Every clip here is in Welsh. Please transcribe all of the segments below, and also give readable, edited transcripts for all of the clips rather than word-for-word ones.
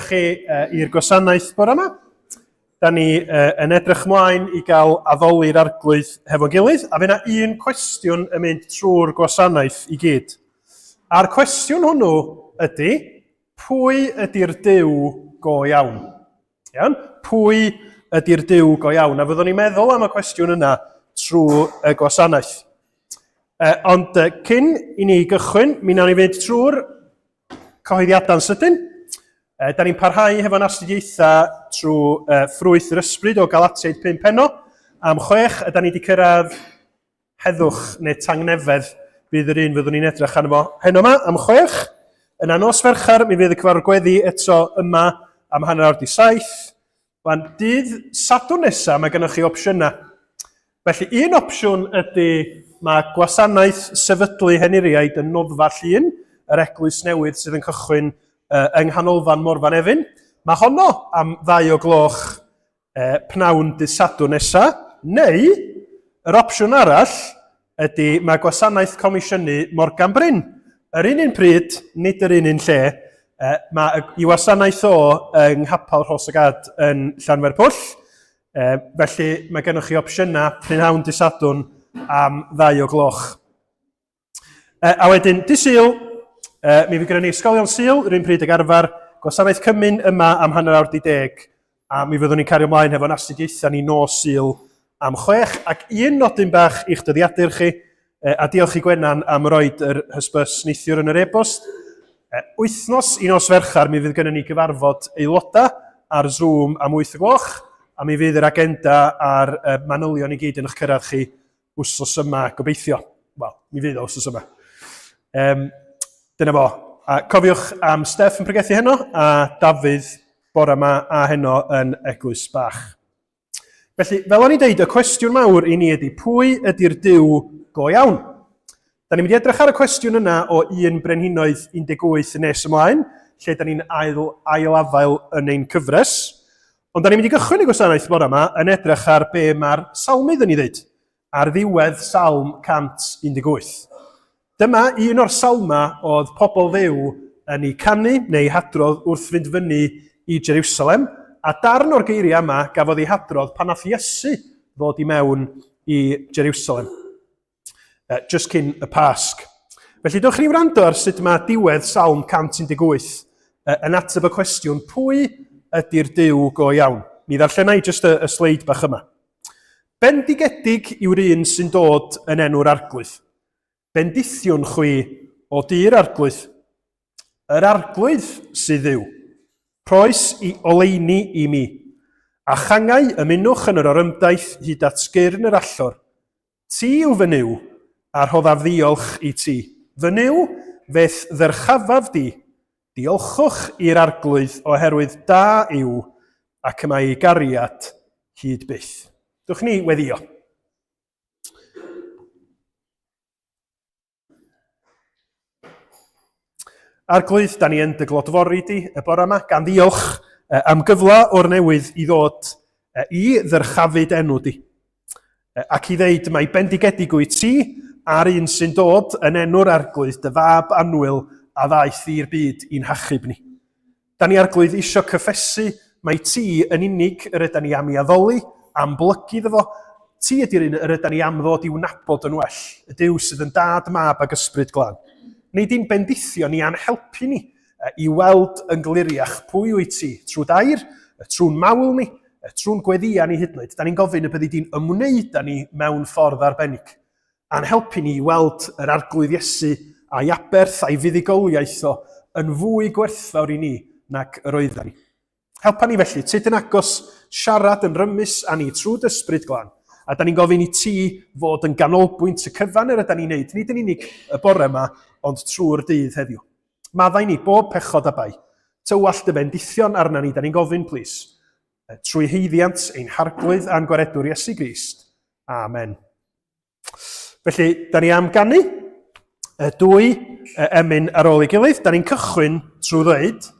chi i'r gwasanaeth bore yma. Da ni yn edrych mlaen i gael addoli'r arglwydd hefo'n gilydd, a fe yna un cwestiwn yn mynd trwy'r gwasanaeth i gyd. A'r cwestiwn hwnnw ydy, pwy ydy'r Duw go iawn? Iawn? Pwy ydy'r Duw go iawn? A fyddwn ni'n meddwl am y cwestiwn yna trwy y gwasanaeth. Ond cyn i ni gychwyn, mi wnawn ni fynd trwy'r cyhoeddiadau'n sydyn. E, da ni'n parhau hefo'n astudiaethau trwy e, ffrwyth yr ysbryd o Galatiaid 5 heno. Am chwech, a da ni wedi cyrraedd heddwch neu tangnefedd fydd yr un fyddwn ni'n edrych arno fo heno yma am chwech. Yna nos Fercher, mi fydd y cyfarfod gweddi eto yma am hanner awr di saith. Wan, dydd Sadwrn nesaf mae gennych chi opsiynau. Felly un opsiwn ydy mae gwasanaeth sefydlu henuriaid yn Noddfa Llun, yr eglwys newydd sydd yn cychwyn uh, yng Nghanolfan Morfa Nefyn. Mae honno am ddau o gloch uh, pnawn dydd Sadwrn nesaf, neu yr opsiwn arall ydy mae gwasanaeth comisiynu Morgan Bryn. Yr un un pryd, nid yr un un lle, uh, mae i wasanaeth o yng Nghapel Rhos y Gad yn Llanfairpwll. Uh, felly mae gennych chi opsiynau prynhawn dy Sadwrn am ddau o gloch. Uh, a wedyn, dy Sul, uh, mi fydd gyda ni ysgolion Sul, yr un pryd ag arfer, gwasanaeth cymun yma am hanner awr di deg, a mi fyddwn ni'n cario ymlaen hefo'n astudiaethau ni nos Sul am chwech, ac un nodyn bach i'ch dyddiadur chi, uh, a diolch i Gwenan am roed yr hysbys neithiwr yn yr e-bost. Uh, wythnos i nos Fercher, mi fydd gennym ni gyfarfod aelodau ar Zoom am 8 o gloch, a mi fydd yr agenda a'r uh, manylion i gyd yn eich cyrraedd chi wsos yma, gobeithio. Wel, mi fydd o wsos yma. Um, dyna fo. A cofiwch am Steff yn pregethu heno, a Dafydd bore yma a heno yn Eglwys Bach. Felly, fel o'n i'n deud, y cwestiwn mawr i ni ydy, pwy ydy'r Duw go iawn? Da ni'n mynd i edrych ar y cwestiwn yna o 1 Brenhinoedd 18 yn nes ymlaen, lle da ni'n ail, ail afael yn ein cyfres. Ond da ni'n mynd i gychwyn y gwasanaeth bore yma yn edrych ar be mae'r salmydd yn ei ddeud ar ddiwedd Salm 118. Dyma un o'r salma oedd pobl Dduw yn ei canu neu ei hadrodd wrth fynd fyny i Jerusalem, a darn o'r geiriau yma gafodd ei hadrodd pan nath Iesu ddod i mewn i Jerusalem. uh, just cyn y Pasg. Felly dewch ni wrando ar sut mae diwedd Salm 118 uh, yn ateb y cwestiwn pwy ydy'r Duw go iawn. Mi ddarllenai jyst y, y sleid bach yma. Bendigedig yw'r un sy'n dod yn enw'r arglwydd. Bendithiwn chwi o dir arglwydd. Yr arglwydd sydd ddiw. Rhoes i oleuni i mi. A changau ymunwch yn yr orymdaith hyd at gyrn yr allor. Ti yw fy Nuw, a rhoddaf ddiolch i ti. Fy Nuw, fe'th ddyrchafaf di. Diolchwch i'r Arglwydd oherwydd da yw, ac y mae ei gariad hyd byth. Dwch ni weddio. Arglwydd, da ni yn dy glodfori di y bore yma, gan ddiolch am gyfle o'r newydd i ddod i ddyrchafu enw di. Ac i ddeud mai bendigedig wyt ti a'r un sy'n dod yn enw'r Arglwydd, dy fab annwyl a ddaeth i'r byd i'n hachub ni. Da ni Arglwydd isio cyffesu mai ti yn unig yr yda ni am i addoli, am blygu iddo fo. Ti ydy'r un yr yda ni am ddod i'w nabod yn well, y Duw sydd yn dad, mab ag ysbryd glân. Nei di'n bendithio ni a'n helpu ni i weld yn gliriach pwy wyt ti trwy dair, trwy'n mawl ni, trwy'n gweddïau ni hyd yn oed. Da ni'n gofyn y byddi di'n ymwneud â ni mewn ffordd arbennig. a'n helpu ni i weld yr Arglwydd Iesu a'i aberth a'i fuddugoliaeth o yn fwy gwerthfawr i ni nag yr oedden ni. Helpa ni felly, tyd yn agos, siarad yn rymus â ni trwy dy ysbryd glân. A da ni'n gofyn i ti fod yn ganolbwynt y cyfan yr yda ni'n neud, nid yn unig y bore yma, ond trwy'r dydd heddiw. Maddau ni bob pechod a bai. Tywallt dy fendithion arna ni, da ni'n gofyn, plis. Trwy haeddiant ein Harglwydd a'n Gwaredwr Iesu Grist. Amen. Felly, da ni am ganu y dwy emyn ar ôl ei gilydd. Da ni'n cychwyn trwy ddweud,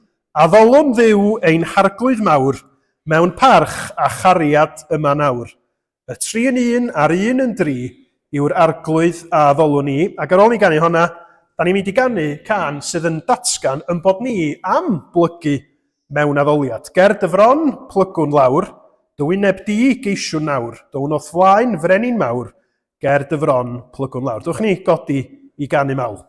addolwn Dduw ein harglwydd mawr mewn parch a chariad yma nawr. Y tri yn un a'r un yn dri yw'r arglwydd a addolwn ni. Ac ar ôl ni ganu honna, da ni'n mynd i ganu can sydd yn datgan yn bod ni am blygu mewn addoliad. Ger dy fron, plygwn lawr, dy wyneb di, geisiwn nawr, down o'th flaen, frenin mawr, ger dy fron, plygwn lawr. Dwch ni godi i ganu mawl.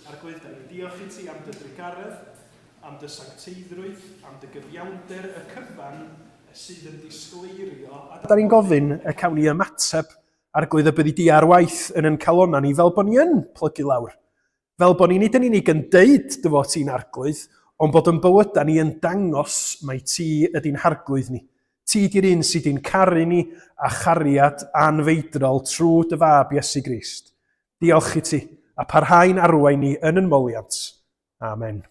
Arglwydd, da ni'n diolch i ti am dy drugaredd, am dy sancteiddrwydd, am dy gyfiawnder, y cyfan sydd yn disgleirio. A da ni'n gofyn y cawn ni ymateb, Arglwydd, y byddi di ar waith yn yn calonnau ni fel bod ni yn plygu lawr. Fel bod ni nid yn unig yn deud dy fod ti'n arglwydd, ond bod yn bywydau ni yn dangos mai ti ydy'n harglwydd ni. Ti di'r un sydd di'n caru ni a chariad anfeidrol trwy dy fab Iesu Grist. Diolch i ti, a parhau'n arwain ni yn yn moliant. Amen.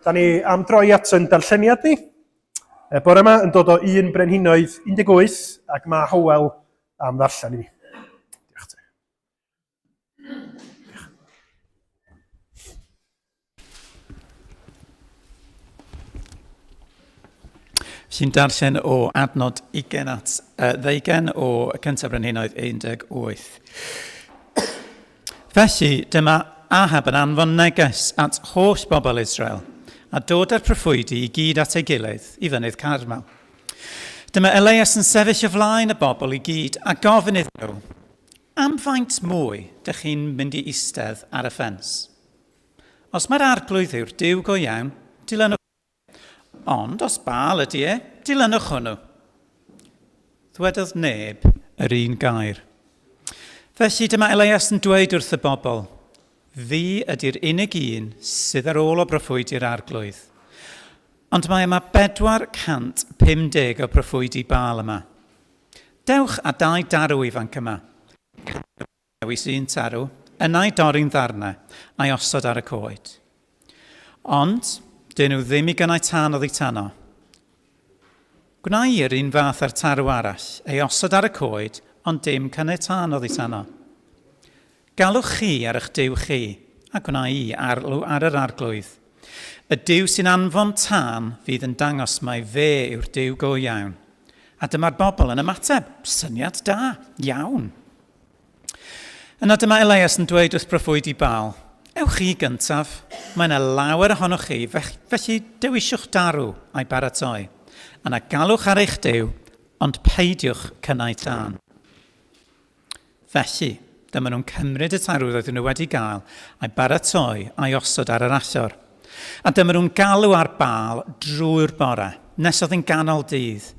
Da ni am droi at yn darlleniad ni. E, bore yma yn dod o 1 Brenhinoedd 18 ac mae Howell am ddarllen i mi. Diolch ti. Sy'n darllen o adnod 20 at ddeugain o Cyntaf Brenhinoedd 18. Felly, dyma Ahab yn anfon neges at holl bobl Israel, a dod â'r proffwydi i gyd at ei gilydd i fynydd Carmel. Dyma Elias yn sefyll o flaen y bobl i gyd a gofyn iddyn nhw, Am faint mwy dych chi'n mynd i eistedd ar y ffens? Os mae'r arglwydd yw'r Duw go iawn, dilynwch e. Ond os Baal ydy e, dilynwch hwnnw. Ddwedodd neb yr un gair. Felly dyma Elias yn dweud wrth y bobl, Fi ydy'r unig un sydd ar ôl o broffwydi'r arglwydd. Ond mae yma 450 o broffwydi Baal yma. Dewch â dau darw ifanc yma. Dewis un tarw, yna'i dorri'n ddarnau, a'i osod ar y coed. Ond, dyn nhw ddim i gynnau tân oddi tano. Gwna i yr un fath â'r tarw arall, ei osod ar y coed, ond dim cynnau tân oddi tano. Galwch chi ar eich Duw chi, a gwna i arlw ar yr Arglwydd. Y Duw sy'n anfon tân fydd yn dangos mai fe yw'r Duw go iawn. A dyma'r bobl yn ymateb, Syniad da, iawn. Yna dyma Elias yn dweud wrth broffwydi Baal, Ewch chi gyntaf, mae yna lawer ohonoch chi, felly dewiswch darw a'i baratoi. Yna galwch ar eich Duw, ond peidiwch cynnau tân. Felly, dyma nhw'n cymryd y tarw roedden nhw wedi gael, a'i baratoi a'i osod ar yr allor. A dyma nhw'n galw ar Baal drwy'r bore, nes oedd yn ganol dydd.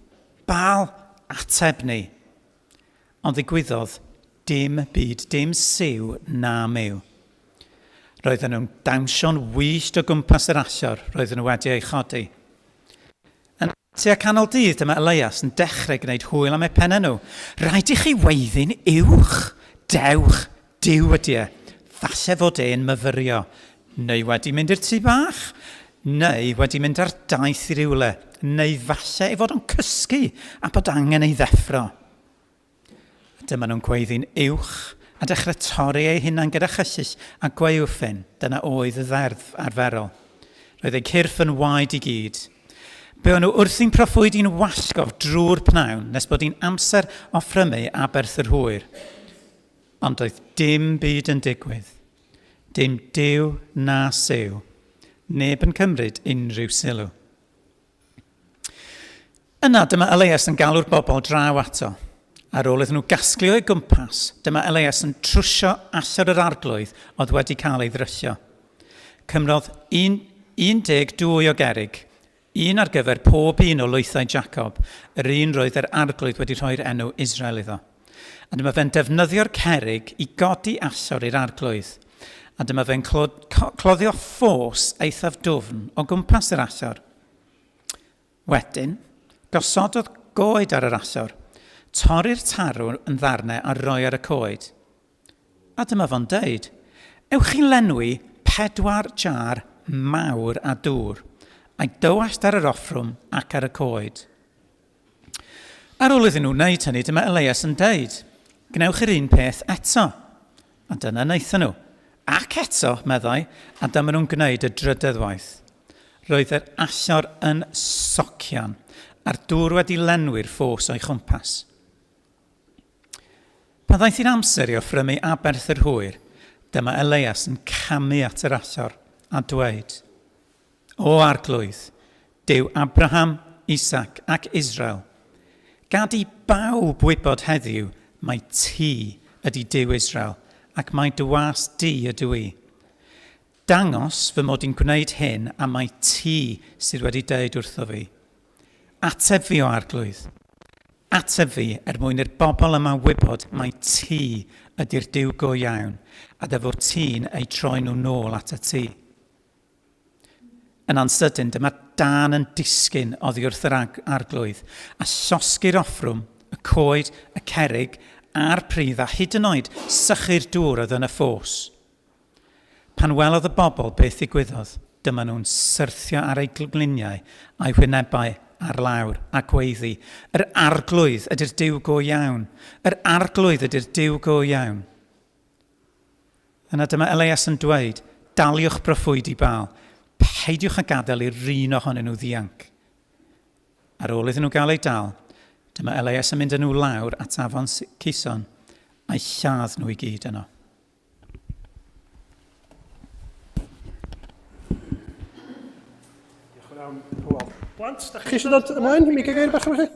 Baal, ateb ni! Ond ddigwyddodd dim byd, dim siw na miw. Roedden nhw'n dawnsio'n wyllt o gwmpas yr allor roedden nhw wedi ei chodi. Yn tua canol dydd dyma Elias yn dechrau gwneud hwyl am eu pennau nhw. Rhaid i chi weiddi'n uwch! Dewch! Duw ydy e. Falle fod e'n myfyrio, neu wedi mynd i'r tŷ bach, neu wedi mynd ar daith i rywle, neu falle ei fod o'n cysgu a bod angen ei ddeffro. A dyma nhw'n gweiddi'n uwch a dechrau torri eu hunain gyda chyllyll a gwaywffyn, dyna oedd y ddeddf arferol. Roedd eu cyrff yn waed i gyd. Buon nhw wrthi'n proffwydi'n wallgof drwy'r pnawn nes bod hi'n amser offrymu aberth yr hwyr. Ond doedd dim byd yn digwydd. Dim Duw na siw. Neb yn cymryd unrhyw sylw. Yna dyma Elias yn galw'r bobl draw ato. Ar ôl iddyn nhw gasglu o'i gwmpas, dyma Elias yn trwsio allor yr arglwydd oedd wedi cael ei ddryllio. Cymrodd 12 o gerrig, Un ar gyfer pob un o lwythau Jacob, yr un roedd yr Arglwydd wedi rhoi'r enw Israel iddo. A dyma fe'n defnyddio'r cerrig i godi allor i'r Arglwydd. A dyma fe'n cloddio ffos eithaf dwfn o gwmpas yr allor. Wedyn, gosododd goed ar yr allor, torri'r tarw yn ddarnau a roi ar y coed. A dyma fo'n deud, Ewch i lenwi pedwar jar mawr â dŵr, a'i dywallt ar yr offrwm ac ar y coed. Ar ôl iddyn nhw wneud hynny, dyma Elias yn deud, Gwnewch yr un peth eto. A dyna wnaethon nhw. Ac eto, meddai, a dyma nhw'n gwneud y drydedd waith. Roedd yr allor yn socian, a'r dŵr wedi lenwi'r ffos o'i chwmpas. Pan ddaeth hi'n amser i offrymu aberth yr hwyr, dyma Elias yn camu at yr allor a dweud, O Arglwydd, Duw Abraham, Isaac ac Israel, gad i bawb wybod heddiw mai ti ydy Duw Israel ac mai dy was di ydw i. Dangos fy mod i'n gwneud hyn am mai ti sydd wedi deud wrtho fi. Ateb fi, O Arglwydd. Ateb fi, er mwyn i'r bobl yma wybod mai ti ydy'r Duw go iawn, a dy fod ti'n eu troi nhw nôl atat ti. Yna'n sydyn, dyma dân yn disgyn oddi wrth yr arglwydd, a llosgi'r offrwm, y coed, y cerrig, a'r pridd, a hyd yn oed sychu'r dŵr oedd yn y ffos. Pan welodd y bobl beth ddigwyddodd, Dyma nhw'n syrthio ar eu gliniau a'u hwynebau ar lawr a gweiddi, Yr Arglwydd ydy'r Duw go iawn! Yr Arglwydd ydy'r Duw go iawn! Yna dyma Elias yn dweud, Daliwch broffwydi Baal, peidiwch â gadael i'r un ohonyn nhw ddianc. Ar ôl iddyn nhw gael eu dal, dyma Elias yn mynd â nhw lawr at afon Cison a'u lladd nhw i gyd yno. Diolch yn iawn, Hywel. Blant, da chi eisiau dod ymlaen i mi gael gair bach efo chi?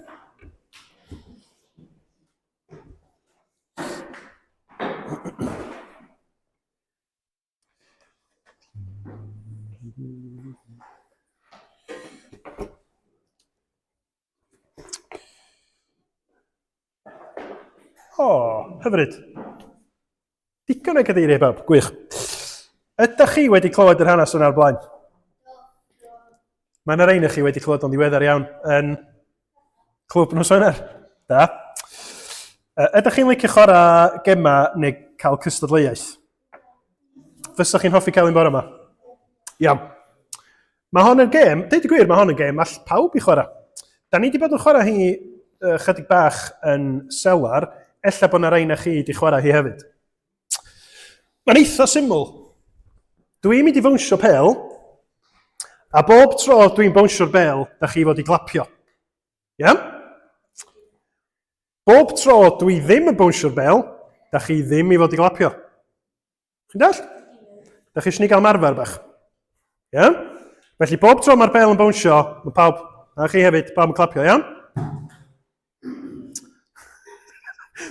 O, hyfryd. Digon o gadeiriau bawb, gwych. Ydych chi wedi clywed yr hanes yna o'r blaen? Mae yna rhain chi wedi clywed o'n ddiweddar iawn yn clwb nos Wener. Da. Ydych chi'n licio chwarae gemau neu cael cystadleuaeth? Fysa chi'n hoffi cael un bore yma? Iawn. Mae hon yn gêm, deud y gwir, mae hon yn gêm all pawb i chwarae. Da ni wedi bod yn chwarae hi uh, chydig bach yn selar, ella bod yna rhain na chi wedi chwarae hi hefyd. Mae'n eitha syml. Dwi'n mynd i fownsio pel, a bob tro dwi'n bownsio'r bel, da chi fod i glapio. Ia? Yeah? Bob tro dwi ddim yn bownsio'r bel, da chi ddim i fod i glapio. Chi'n dall? Da chi eisiau ni gael marfer bach? Ie? Yeah? Felly bob tro mae'r bel yn bownsio, mae pawb, a chi hefyd, pawb yn clapio, iawn?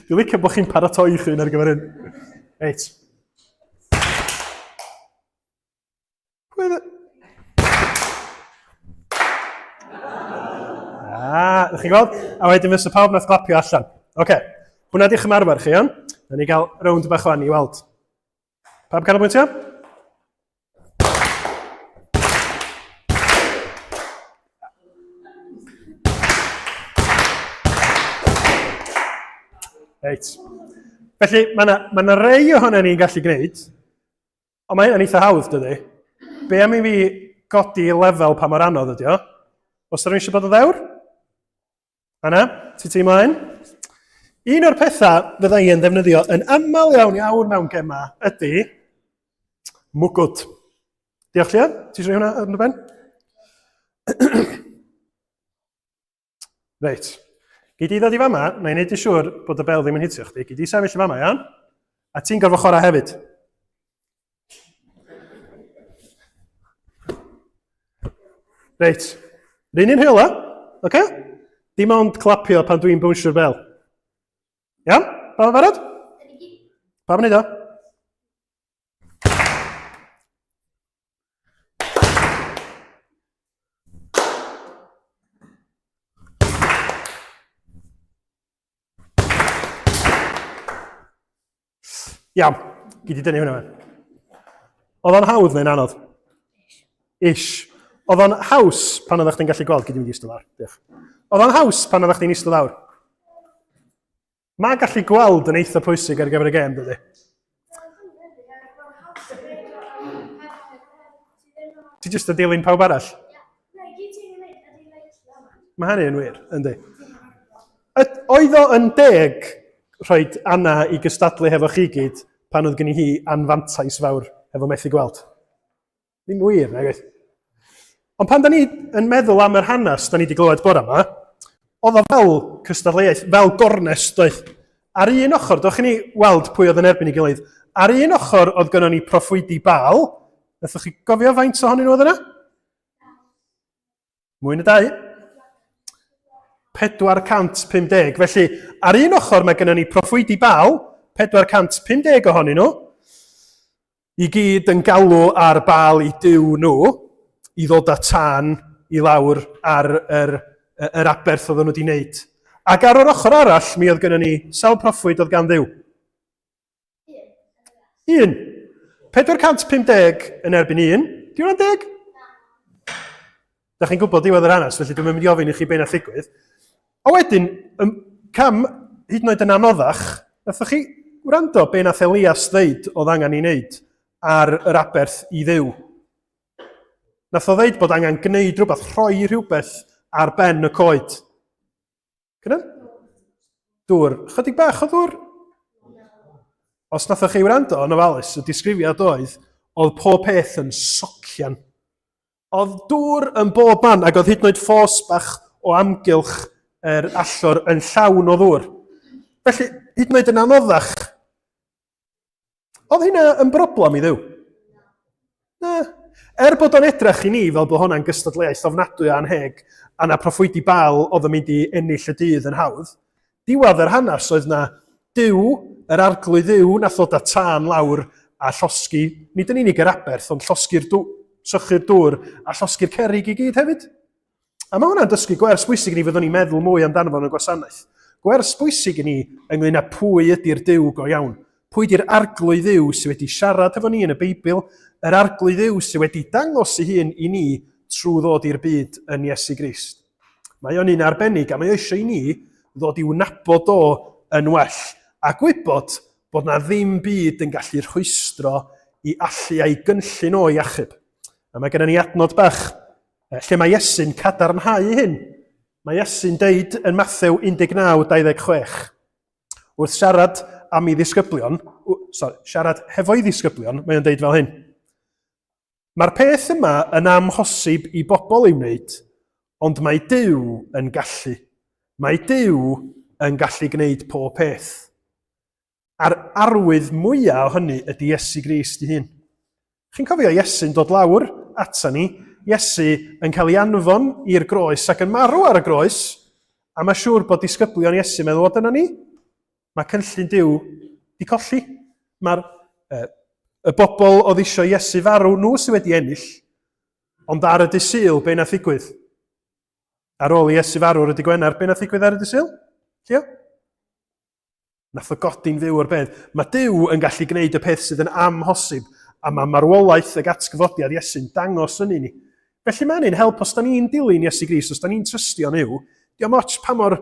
Dwi'n licio bod chi'n paratoi chi ar gyfer hyn. Reit. Pwy oedd Ah, ydych chi'n gweld? A wedyn fysa pawb nath glapio allan. Oce, okay. hwnna di'ch ymarfer chi, iawn? Na ni gael rownd bach o'n i weld. Pawb canolbwyntio? Reit. Felly, mae yna ma, na rei ohono ni'n gallu gwneud, Ond mae hynna'n eitha hawdd, dydy? Be am i fi godi lefel pa mor anodd ydi o? Os rhywun eisiau bod yn ddewr? Anna, ti ti mlaen? Un o'r pethau fydda i yn ddefnyddio yn aml iawn iawn mewn gemau ydy mwgwd. Diolch, Llian. Ti eisiau hwnna ar dy ben? Reit. Gei di ddod i fama, na i wneud yn siŵr bod y bel ddim yn hitio chdi. Gei di sefyll yn fama, iawn? A ti'n gorfod chwarae hefyd. Reit. Rhywun un rheola, oce? Okay? Dim ond clapio pan dwi'n bownsio'r bel. Iawn? Pawb yn barod? Pawb yn neud o? Iawn, gyd i dynnu hwnna. Oedd o'n hawdd neu'n anodd? Ish. Oedd o'n haws pan oeddech chdi'n gallu gweld, gyd i mynd i eistedd lawr. Diolch. Oedd o'n haws pan oeddech chdi'n eistedd lawr? Mae gallu gweld yn eitha pwysig ar gyfer y gêm, dydy? Ti jyst yn dilyn pawb arall? Mae hynny yn wir, yndi. Oedd o yn deg rhoi Anna i gystadlu hefo chi gyd pan oedd gen i hi anfantais fawr hefo methu gweld? Ddim wir, nag oes. Ond pan da ni yn meddwl am yr hanes da ni wedi glywed bore yma, oedd o fel cystadleuaeth, fel gornest doedd. Ar un ochr, dowch i ni weld pwy oedd yn erbyn ei gilydd. Ar un ochr oedd gynnon ni proffwydi Baal. Nethoch chi gofio faint ohonyn nhw oedd yna? Mwy na dau. 450. Felly, ar un ochr mae gennym ni proffwydi Baal, 450 ohonyn nhw, i gyd yn galw ar Baal i Duw nhw, i ddod â tân i lawr ar yr, yr aberth oedden nhw wedi wneud. Ac ar yr ochr arall, mi oedd gennym ni sawl proffwyd oedd gan Dduw. Un. 450 yn erbyn un. Di hwnna'n deg? Da chi'n gwybod diwedd yr hanes, felly dwi'n mynd i ofyn i chi be nath ddigwydd. A wedyn, cam hyd yn oed yn anoddach, nathoch chi wrando be nath Elias ddeud oedd angen ei wneud ar yr aberth i Dduw. Nath o ddeud bod angen gwneud rhywbeth, rhoi rhywbeth ar ben y coed. Cynan? Dŵr. Chydig bach o ddŵr? Os nathoch chi wrando yn ofalus, y disgrifiad oedd, oedd pob peth yn socian. Oedd dŵr yn bob man, ac oedd hyd yn oed ffos bach o amgylch yr allor yn llawn o ddŵr. Felly, hyd yn oed yn anoddach, oedd hynna yn broblem i Dduw? Na. Er bod o'n edrych i ni fel bod hwnna'n gystadleuaeth ofnadwy a anheg, a na proffwydi Baal oedd yn mynd i ennill y dydd yn hawdd, Diwedd yr hanes oedd na Duw, yr arglwydd Dduw, nath ddod â tân lawr a llosgi, nid yn unig yr aberth, ond llosgi'r dŵr, sychu'r dŵr a llosgi'r cerrig i gyd hefyd. A mae hwnna'n dysgu gwers bwysig i ni fyddwn ni'n meddwl mwy amdano fo yn y gwasanaeth. Gwers bwysig i ni ynglyn â pwy ydy'r Duw go iawn. Pwy ydy'r arglwydd Dduw sydd wedi siarad efo ni yn y Beibl, yr arglwydd Dduw sydd wedi dangos ei hun i ni trwy ddod i'r byd yn Iesu Grist. Mae o'n un arbennig a mae o eisiau i ni ddod i'w nabod o yn well a gwybod bod na ddim byd yn gallu rhwystro i allu a'i gynllun o i achub. A mae gennym ni adnod bach lle mae Iesu'n cadarnhau hyn. Mae Iesu'n deud yn Mathew 19:26 wrth siarad am ei ddisgyblion, sorry, siarad hefo'i ddisgyblion, mae o'n deud fel hyn. Mae'r peth yma yn amhosib i bobl ei wneud, ond mae Duw yn gallu. Mae Duw yn gallu gwneud pob peth. A'r arwydd mwyaf o hynny ydy Iesu Grist ei hun. Chi'n cofio Iesu'n dod lawr ata ni, Iesu yn cael ei anfon i'r groes ac yn marw ar y groes, a mae siŵr bod disgyblion Iesu'n meddwl, o dyna ni, Mae cynllun Duw di colli. Mae'r y bobl oedd eisiau Iesu farw, nhw sydd wedi ennill. Ond ar y dydd Sul, be nath ddigwydd? Ar ôl i Iesu farw ar y dydd Gwener, be nath ddigwydd ar y dydd Sul? Llio? Nath o godi'n fyw o'r bedd. Mae Duw yn gallu gwneud y peth sydd yn amhosib, a mae marwolaeth ag atgyfodiad Iesu'n dangos hynny ni. Felly mae'n ein help os da ni'n dilyn Iesu Grist, os da ni'n trystio yn Nuw, diolch ots pa mor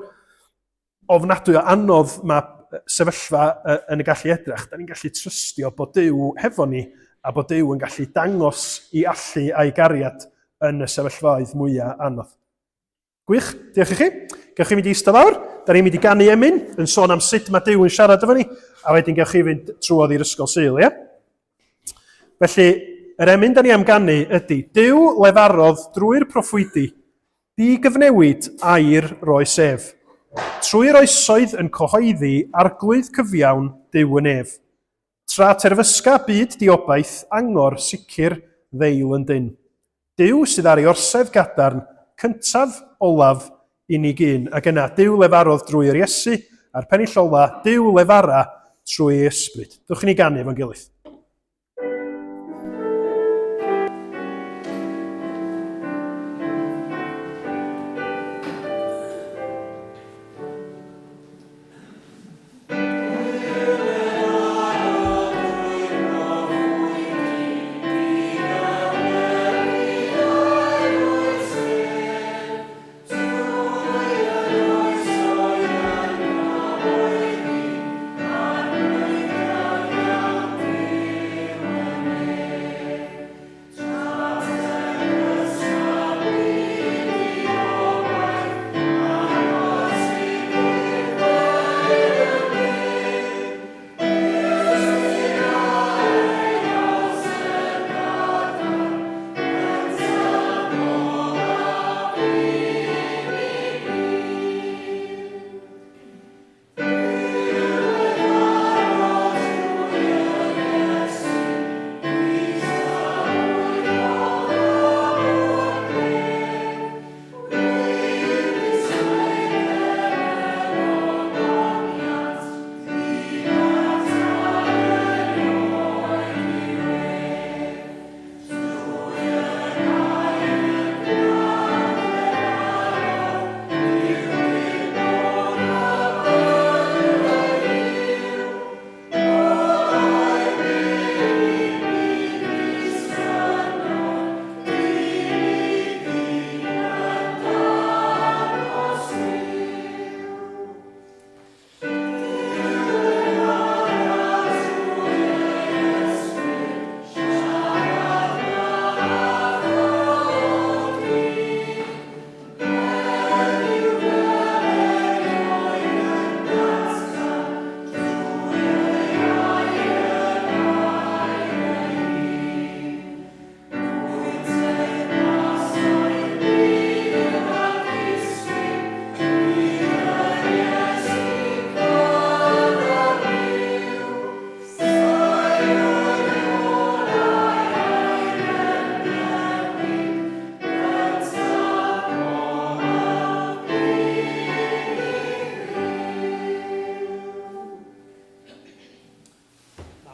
ofnadwy o anodd mae sefyllfa yn y gallu edrych. Da ni'n gallu trystio bod Duw hefo ni a bod Duw yn gallu dangos i allu a'i gariad yn y sefyllfaoedd mwyaf anodd. Gwych, diolch i chi. Gewch chi fynd i eistedd lawr. Da ni'n mynd i ganu emyn yn sôn am sut mae Duw yn siarad efo ni, a wedyn gewch chi fynd trwodd i'r ysgol Sul, ie? Felly, yr emyn da ni am ganu ydy Duw lefarodd drwy'r proffwydi Di-gyfnewid air roes ef. Trwy'r oesoedd yn cyhoeddi Arglwydd cyfiawn Duw y nef. Tra terfysga byd diobaith angor sicr ddeil yn dynn. Duw sydd ar ei orsedd gadarn, cyntaf, olaf, unig un. Ac yna, Duw lefarodd drwy yr Iesu, a'r pennill ola, Duw lefara trwy ei ysbryd. Dwch i ni ganu efo'n gilydd.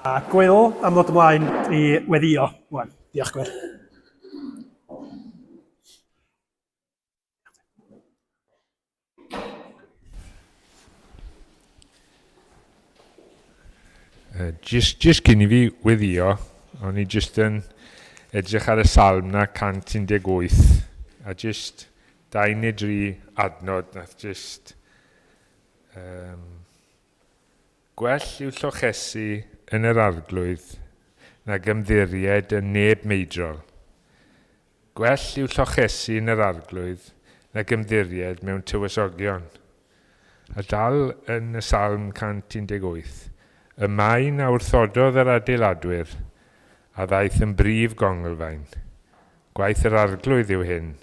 A Gwil am ddod ymlaen i weddio. Wan. Diolch, Gwil. Uh, just, just cyn i fi weddio, o'n i just yn edrych ar y salm na 118, a just dau neu dri adnod nath just um, Gwell yw llochesu yn yr Arglwydd nag ymddiried yn neb meidrol. Gwell yw llochesu yn yr Arglwydd nag ymddiried mewn tywysogion. A dal yn y Salm 118, y maen a wrthododd yr adeiladwyr, a ddaeth yn brif gonglfaen. Gwaith yr Arglwydd yw hyn,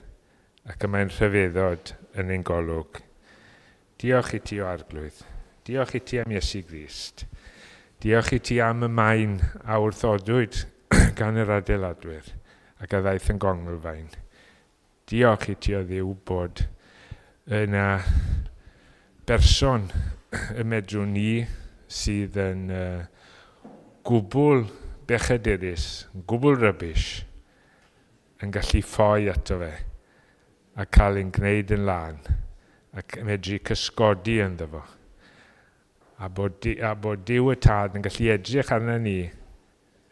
ac y mae'n rhyfeddod yn ein golwg. Diolch i ti, O Arglwydd. Diolch i ti am Iesu Grist. Diolch i ti am y maen a wrthodwyd gan yr adeiladwyr ac a ddaeth yn gonglfaen. Diolch i ti, O Dduw, bod yna berson y medrwn ni sydd yn uh, gwbl bechadurus, yn gwbl rybys, yn gallu ffoi ato fe a cael ein gwneud yn lân ac medru cysgodi ynddo fo. A bod, a bod Duw y Tad yn gallu edrych arna ni,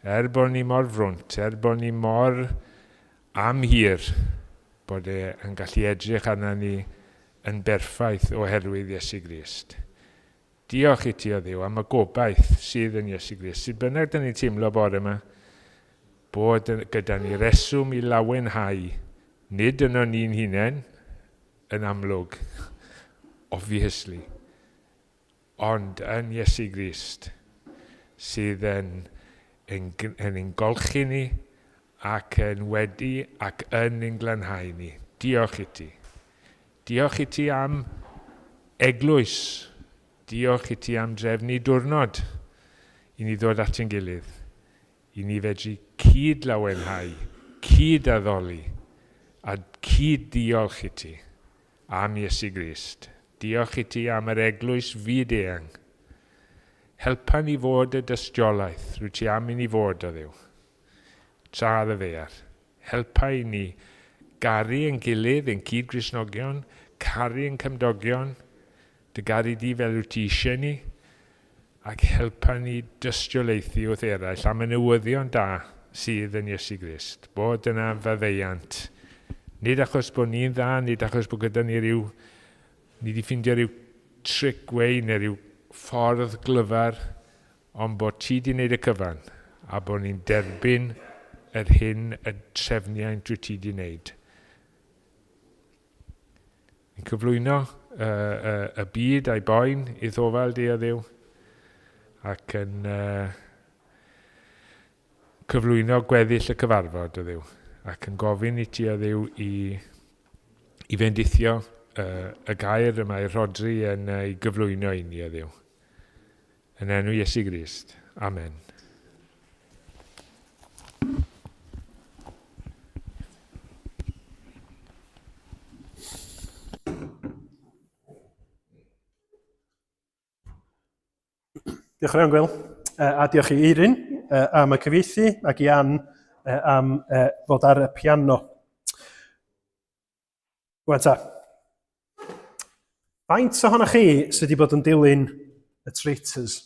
er bod ni mor frwnt, er bod ni mor amhir, bod e yn gallu edrych arna ni yn berffaith oherwydd Iesu Grist. Diolch i ti, o Dduw, am y gobaith sydd yn Iesu Grist. Sut bynnag dyn ni'n teimlo bore yma, bod gyda ni reswm i lawenhau, nid yno ni'n hunain, yn amlwg, obviously, ond yn Iesu Grist, sydd yn, yn, yn ein golchi ni ac yn wedi ac yn ein glanhau ni. Diolch i ti. Diolch i ti am eglwys. Diolch i ti am drefnu diwrnod i ni ddod at ein gilydd, i ni fedru cyd-lawenhau, cyd-addoli, a cyd-ddiolch i ti am Iesu Grist. Diolch i ti am yr eglwys fyd-eang. Helpa ni fod y dystiolaeth rwyt ti am i ni fod, o Dduw, tra ar y ddaear. Helpa i ni garu ein gilydd, ein cyd-Gristnogion, caru ein cymdogion, dy garu di fel wyt ti eisiau ni, ac helpa ni dystiolaethu wrth eraill am y newyddion da sydd yn Iesu Grist, bod yna faddeuant. Nid achos bod ni'n dda, nid achos bod gyda ni ryw, ni wedi ffindio rhyw trick way neu rhyw ffordd glyfar, Ond bod ti 'di neud y cyfan, a bod ni'n derbyn yr hyn y trefniaint wyt ti 'di neud. Ni'n cyflwyno y, y, y byd a'i boen i'th ofal di, o Dduw, ac yn uh, cyflwyno gweddill y cyfarfod, o Dduw, ac yn gofyn i ti, o Dduw, i, i fendithio uh, y gair y mae Rhodri yn uh, ei gyflwyno i ni, o Dduw. Yn enw Iesu Grist. Amen. Diolch yn fawr, Gwil. A diolch i Eirin am y cyfieithu ac i Ann am fod ar y piano. Wan ta. Faint ohonoch chi sydd wedi bod yn dilyn y Traitors?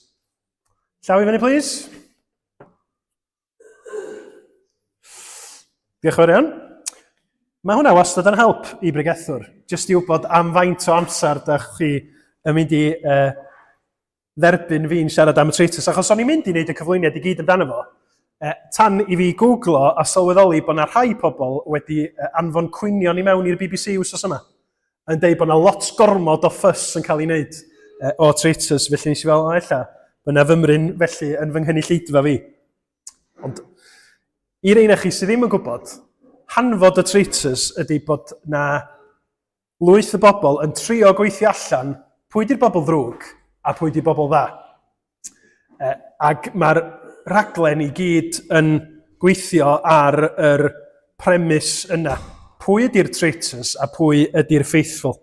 Llaw i fyny, please. Diolch yn fawr iawn. Mae hwnna wastad yn help i bregethwr, jyst i wybod am faint o amser da chi yn mynd i uh, dderbyn fi'n siarad am y traitors, achos o'n i'n mynd i wneud y cyflwyniad i gyd amdano fo, e, tan i fi googlo a sylweddoli bod na rhai pobl wedi anfon cwynion i mewn i'r BBC wsos yma, yn deud bod na lot gormod o ffys yn cael ei wneud e, o traitors, felly nes i fel, o ella, mae yna fymryn felly yn fy nghynulleidfa fi. Ond i reina chi sydd ddim yn gwybod, hanfod y traitors ydy bod na lwyth o bobl yn trio gweithio allan pwy di'r bobl ddrwg a pwy di'r bobl dda. E, ac mae'r rhaglen i gyd yn gweithio ar yr premis yna. Pwy ydy'r traitors a pwy ydy'r faithful?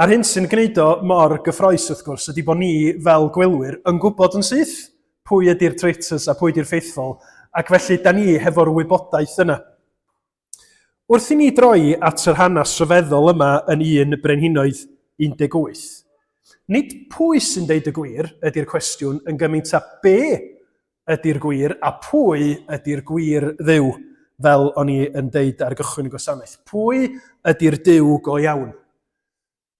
A'r hyn sy'n gwneud o mor gyffroes wrth gwrs ydy bod ni fel gwylwyr yn gwybod yn syth. pwy ydy'r traitors a pwy ydy'r faithful, ac felly da ni hefo'r wybodaeth yna. Wrth i ni droi at yr hanes rhyfeddol yma yn 1 Brenhinoedd 18, nid pwy sy'n deud y gwir ydy'r cwestiwn yn gymaint â be ydy'r gwir a pwy ydy'r gwir Dduw, fel o'n i yn deud ar gychwyn y gwasanaeth. Pwy ydy'r Duw go iawn?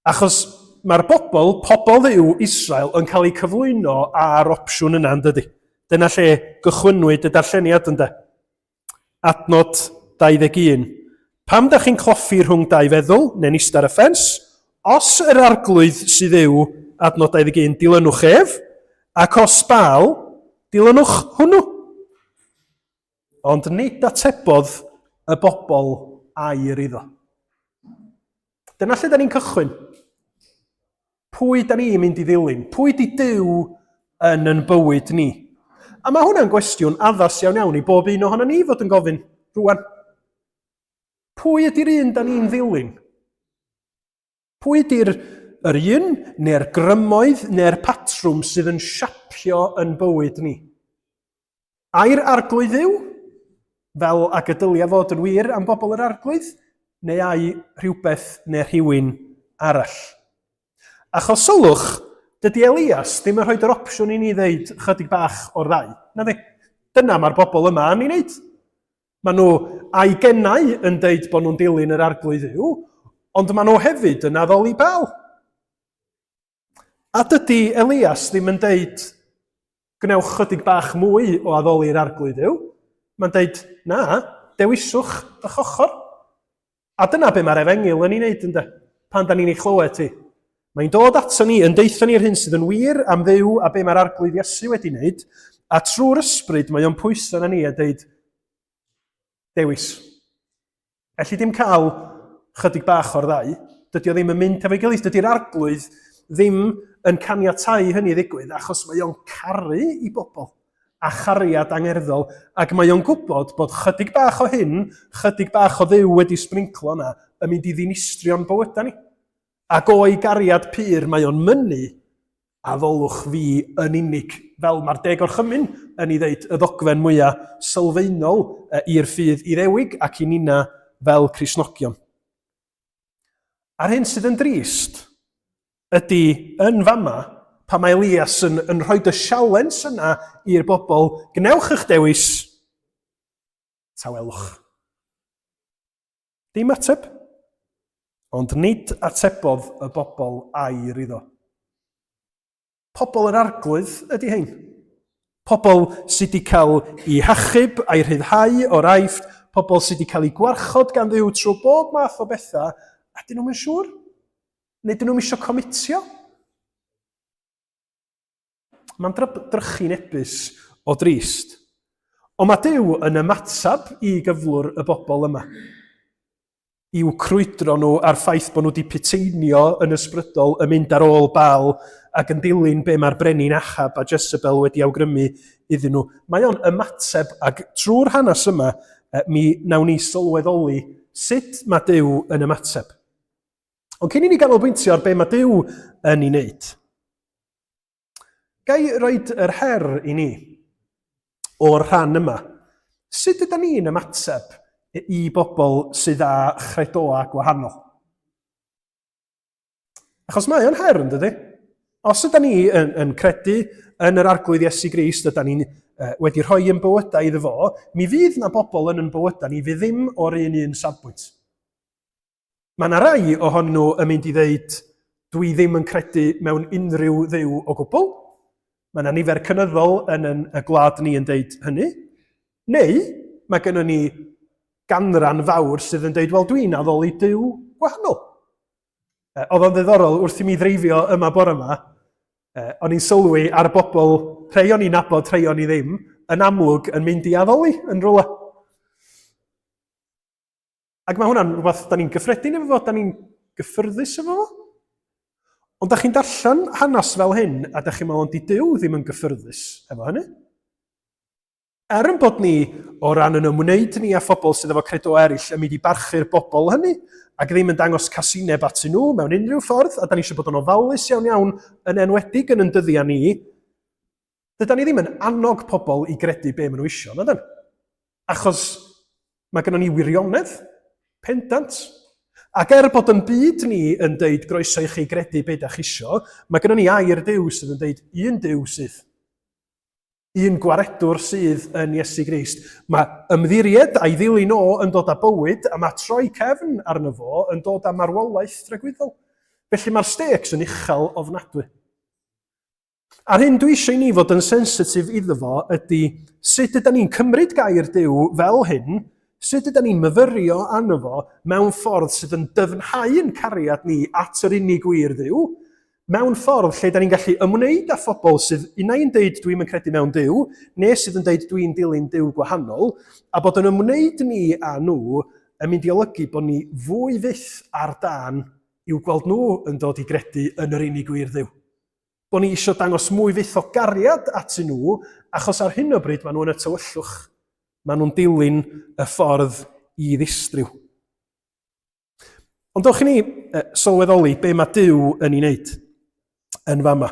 Achos mae'r bobl, pobl Dduw Israel, yn cael eu cyflwyno ar opsiwn yna, yn dydy? Dyna lle gychwynnwyd y darlleniad, ynde? Adnod 21. Pam da chi'n cloffi rhwng dau feddwl, neu'n ista ar y ffens? Os yr arglwydd sydd yw, adnod 21, dilynwch ef, ac os Baal, dilynwch hwnnw. Ond nid atebodd y bobl air iddo. Dyna lle da ni'n cychwyn. Pwy da ni'n mynd i ddilyn? Pwy di Duw yn yn bywyd ni? A mae hwnna'n gwestiwn addas iawn iawn i bob un ohono ni fod yn gofyn rwan. Pwy ydy'r un da ni'n ddilyn? Pwy ydy'r yr un, neu'r grymoedd, neu'r patrwm sydd yn siapio yn bywyd ni? Ai'r arglwydd yw, fel ag y dylia fod yn wir am bobl yr arglwydd, neu ai rhywbeth neu rhywun arall? Achos sylwch, dydy Elias ddim yn rhoi yr opsiwn i ni ddeud chydig bach o'r ddau. Na fi. Dyna mae'r bobl yma am ei wneud. Maen nhw a'i gennau yn deud bod nhw'n dilyn yr arglwydd yw, ond maen nhw hefyd yn addoli Baal. A dydy Elias ddim yn deud, gwnewch chydig bach mwy o addoli'r arglwydd yw. Mae'n deud, na, dewiswch eich ochr. A dyna be mae'r efengyl yn ei wneud, ynde? Pan da ni'n ei chlywed ti. Mae'n dod ato ni, yn deutha ni'r hyn sydd yn wir am Dduw a be mae'r arglwydd Iesu wedi wneud, a trwy'r ysbryd mae o'n pwyso na ni a deud, dewis. Elli dim cael chydig bach o'r ddau. Dydy o ddim yn mynd efo'i gilydd. Dydy'r arglwydd ddim yn caniatau hynny ddigwydd achos mae o'n caru i bobl a chariad angerddol ac mae o'n gwybod bod chydig bach o hyn, chydig bach o Dduw wedi sbrinclo yna yn mynd i ddinistrio'n bywydau ni. Ac o'i gariad pur mae o'n mynnu addolwch fi yn unig, fel mae'r Deg Orchymyn yn ei ddeud, y ddogfen mwyaf sylfaenol i'r ffydd Iddewig ac i ninna fel Cristnogion. A'r hyn sydd yn drist ydy yn fama, pan mae Elias yn, yn rhoi y sialens yna i'r bobl, gwnewch eich dewis, tawelwch. Dim ateb. Ond nid atebodd y bobl air iddo. Pobl yr arglwydd ydy hein. Pobl sydd wedi cael eu hachub a'i rhyddhau o'r aifft, pobl sydd wedi cael eu gwarchod gan Dduw trwy bob math o bethau, a dyn nhw'n siŵr? Neu dyn nhw'n eisiau comitio? Mae'n drychinebus o drist. Ond mae Duw yn ymateb i gyflwr y bobl yma. I'w crwydro nhw a'r ffaith bod nhw wedi puteinio yn ysbrydol yn mynd ar ôl Baal ac yn dilyn be mae'r brenin Achab a Jezebel wedi awgrymu iddyn nhw. Mae o'n ymateb ac trwy'r hanes yma mi nawn ni sylweddoli sut mae Duw yn ymateb. Ond cyn i ni ganolbwyntio ar be mae Duw yn ei wneud, Ga i roed yr her i ni o'r rhan yma? Sut ydyn ni'n ymateb i bobl sydd â chredoau gwahanol? Achos mae o'n her, yn dydy? Os ydyn ni yn, yn credu yn yr Arglwydd Iesu Grist, ydyn ni'n wedi rhoi yn bywydau iddo fo, mi fydd na bobl yn yn bywydau ni fydd ddim o'r un un safbwynt. Mae yna rai ohonyn nhw yn mynd i ddeud, dwi ddim yn credu mewn unrhyw dduw o gwbl. Mae yna nifer cynyddol yn, yn y gwlad ni yn deud hynny. Neu mae gennym ni ganran fawr sydd yn deud, wel dwi'n addoli duw gwahanol. Oedd o'n ddiddorol wrth i mi ddreifio yma bore yma, o'n i'n sylwi ar y bobl, rhai o'n i'n nabod, rhai o'n i ddim, yn amlwg yn mynd i addoli yn rhywle. Ac mae hwnna'n rhywbeth da ni'n gyffredin efo fo, da ni'n gyffyrddus efo fo. Ond da chi'n darllen hanes fel hyn, a da chi'n meddwl, ond di Duw ddim yn gyffyrddus efo hynny. Er yn bod ni, o ran yn ymwneud ni â phobl sydd efo credo eraill, yn mynd i barchu'r bobl hynny, ac ddim yn dangos casineb atyn nhw mewn unrhyw ffordd, a da ni eisiau bod yn ofalus iawn iawn, yn enwedig yn yn dyddiau ni. Dydan ni ddim yn annog pobl i gredu be maen nhw isio, na dyn? Achos mae gennym ni wirionedd pendant. Ac er bod yn byd ni yn deud groeso i chi gredu be da chi isio, mae gennym ni air Duw sydd yn deud un Duw sydd. Un gwaredwr sydd yn Iesu Grist. Mae ymddiried a'i ddilyn o yn dod â bywyd, a mae troi cefn arno fo yn dod â marwolaeth dragwyddol. Felly mae'r stakes yn uchel ofnadwy. A'r hyn dwi eisiau i ni fod yn sensitif iddo fo ydy sut ydy ni'n cymryd gair Duw fel hyn, sut ydy ni'n myfyrio arno fo mewn ffordd sydd yn dyfnhau'n cariad ni at yr unig wir Dduw, mewn ffordd lle da ni'n gallu ymwneud â phobl sydd unai yn deud dwi'm yn credu mewn Duw, neu sydd yn deud dwi'n dilyn Duw gwahanol, a bod yn ymwneud ni â nhw yn mynd i olygu bod ni fwy fyth ar dân i'w gweld nhw yn dod i gredu yn yr unig wir Dduw. Bod ni eisiau dangos mwy fyth o gariad atyn nhw, achos ar hyn o bryd maen nhw yn y tywyllwch. Maen nhw'n dilyn y ffordd i ddistryw. Ond dewch i ni sylweddoli be mae Duw yn ei wneud yn fama.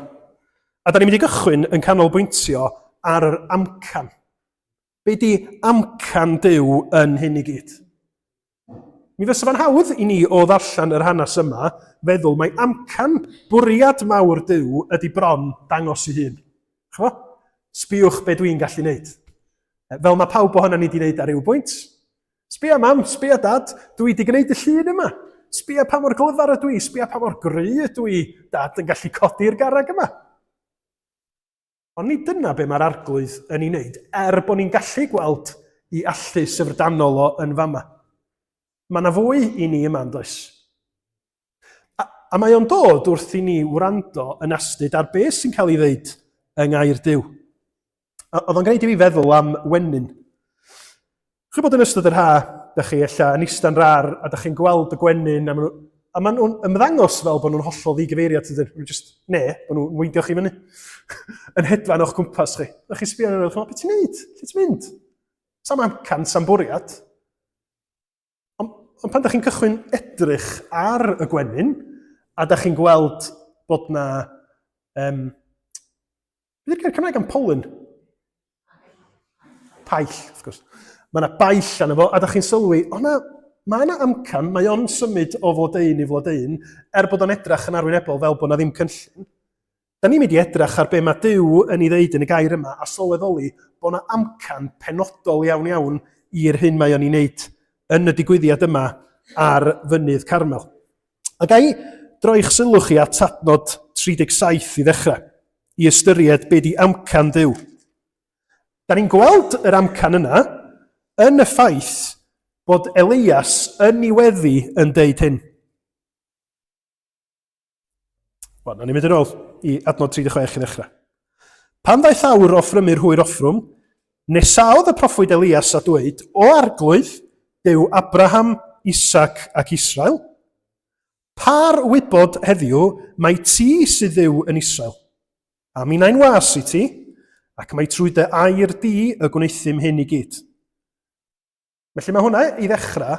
A da ni'n mynd i gychwyn yn canolbwyntio ar yr amcan. Be di amcan Duw yn hyn i gyd? Mi fysa fo'n hawdd i ni o ddarllen yr hanes yma feddwl mai amcan bwriad mawr Duw ydy bron dangos i hun. Ch'mo? Sbïwch be dwi'n gallu neud. Fel mae pawb ohono ni wedi neud ar ryw bwynt. Sbïa mam, sbïa dad, dwi wedi gwneud y llun yma. Sbïa pa mor glyfar ydw i, sbïa pa mor gry ydw i, dad yn gallu codi'r garreg yma. Ond nid dyna be mae'r Arglwydd yn ei wneud, er bod ni'n gallu gweld i allu syfrdanol o yn fama. Mae yna fwy i ni yma, yn does? A, a mae o'n dod wrth i ni wrando yn astud ar beth sy'n cael ei ddeud yng ngair Duw. Oedd o'n gwneud i fi feddwl am wenyn. Chi'n bod yn ystod yr ha, da chi ella yn ista'n rar a da chi'n gweld y gwenyn a maen nhw, a maen nhw'n ymddangos fel bod nhw'n hollol ddigyfeiriad tydyn. Nhw'n just, ne, bod nhw'n weindio chi fyny. yn hedfan o'ch cwmpas chi. Da chi'n sbio arnyn nhw, beth ti'n neud? Lle ti'n mynd? Sam amcan, sam bwriad. Ond, ond pan da chi'n cychwyn edrych ar y gwenyn, a da chi'n gweld bod na um, Beth yw'r gair Cymraeg am pollen? Paill, wrth gwrs. Mae yna baill arno fo, a da chi'n sylwi, o na, mae yna amcan, mae o'n symud o flodeuyn i flodeuyn, er bod o'n edrach yn arwynebol fel bod yna ddim cynllun. Da ni'n mynd i edrach ar be mae Duw yn ei ddeud yn y gair yma a sylweddoli bod yna amcan penodol iawn iawn i'r hyn mae o'n ei wneud yn y digwyddiad yma ar fynydd Carmel. A ga i droi'ch sylw chi at adnod 37 i ddechrau, i ystyried be di amcan Duw. Da ni'n gweld yr amcan yna yn y ffaith bod Elias yn ei weddi yn deud hyn. Wel, nawn ni mynd yn ôl i adnod 36 i ddechrau. Pan ddaeth awr offrymu'r hwyr offrwm, nesaodd y proffwyd Elias a dweud, O arglwydd, Duw Abraham, Isaac ac Israel, par wybod heddiw mai ti sydd Dduw yn Israel, a minnau'n was i ti, ac mai trwy dy air di y gwneuthum hyn i gyd. Felly mae hwnna i ddechrau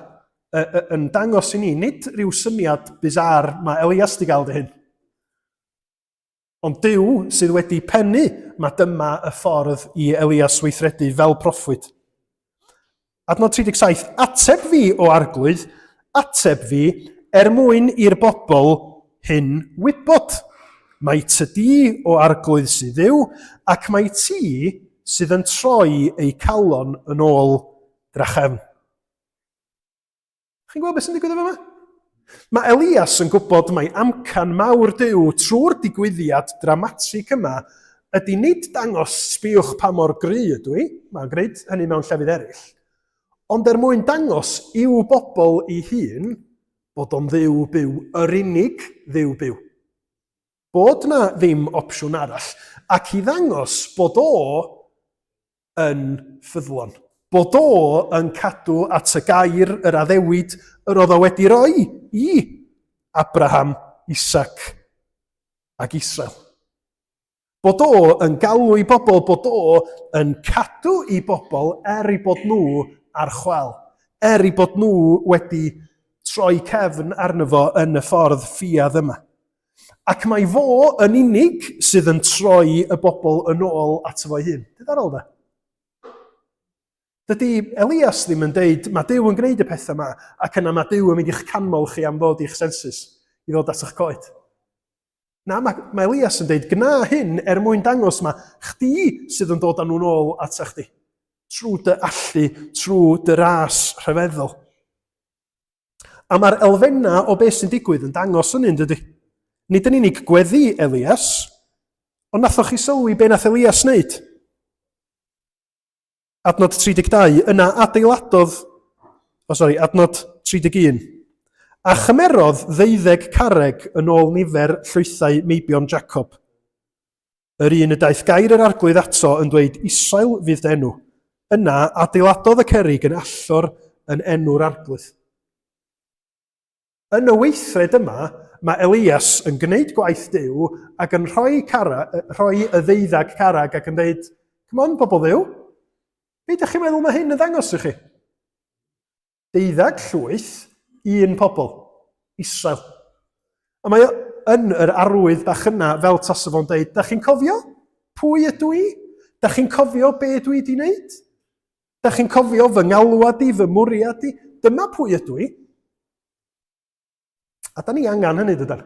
yn dangos i ni, nid rhyw syniad bizar mae Elias di gael dy hyn. Ond Duw sydd wedi pennu mae dyma y ffordd i Elias weithredu fel proffwyd. Adnod 37, ateb fi o arglwydd, ateb fi, er mwyn i'r bobl hyn wybod. Mae ty di o arglwydd sydd Dduw, ac mae ti sydd yn troi eu calon yn ôl drachefn. Chi'n gweld beth sy'n digwydd yma? Mae Elias yn gwybod mai amcan mawr Duw trwy'r digwyddiad dramatig yma ydy nid dangos sbiwch pa mor gry ydw i, mae'n gwneud hynny mewn llefydd eraill, ond er mwyn dangos i'w bobl ei hun bod o'n dduw byw, yr unig dduw byw. Bod na ddim opsiwn arall, ac i ddangos bod o yn ffyddlon. Bod o yn cadw at y gair yr addewid yr oedd o wedi roi i Abraham, Isaac ac Israel. Bod o yn galw i bobl, bod o yn cadw i bobl er i bod nhw ar chwal, er i bod nhw wedi troi cefn arno fo yn y ffordd ffiaidd yma. Ac mae fo yn unig sydd yn troi y bobl yn ôl ato fo'i hun. Diddorol de? Dydy Elias ddim yn deud, mae Duw yn gwneud y pethau yma, ac yna mae Duw yn mynd i'ch canmol chi am ddod i'ch sensus, i ddod at eich coed. Na, mae, mae Elias yn deud, gna hyn er mwyn dangos mae chdi sydd yn dod â nhw'n ôl ata chdi. Trwy dy allu, trwy dy ras rhyfeddol. A mae'r elfennau o beth sy'n digwydd yn dangos hynny, yn dydy? Nid yn unig gweddi Elias, ond nathoch chi sylwi be nath Elias wneud? Adnod 32, yna adeiladodd, oh sorry, adnod 31. A chymerodd ddeuddeg carreg yn ôl nifer llwythau meibion Jacob. Yr un y daeth gair yr arglwydd ato yn dweud Israel fydd dy enw. Yna adeiladodd y cerrig yn allor yn enw'r arglwydd. Yn y weithred yma, mae Elias yn gwneud gwaith Duw ac yn rhoi, cara, rhoi y ddeuddag carag ac yn dweud, come on, bobl Dduw, be ydych chi'n meddwl mae hyn yn ddangos i chi? Deuddag llwyth, un pobl, Israel. A mae o yn yr arwydd bach yna fel tasa fo'n dweud, da chi'n cofio pwy ydw i? Da chi'n cofio be dwi wedi wneud? Da chi'n cofio fy ngalwad i, fy mwriad i? Dyma pwy ydw i. A da ni angen hynny, dydan?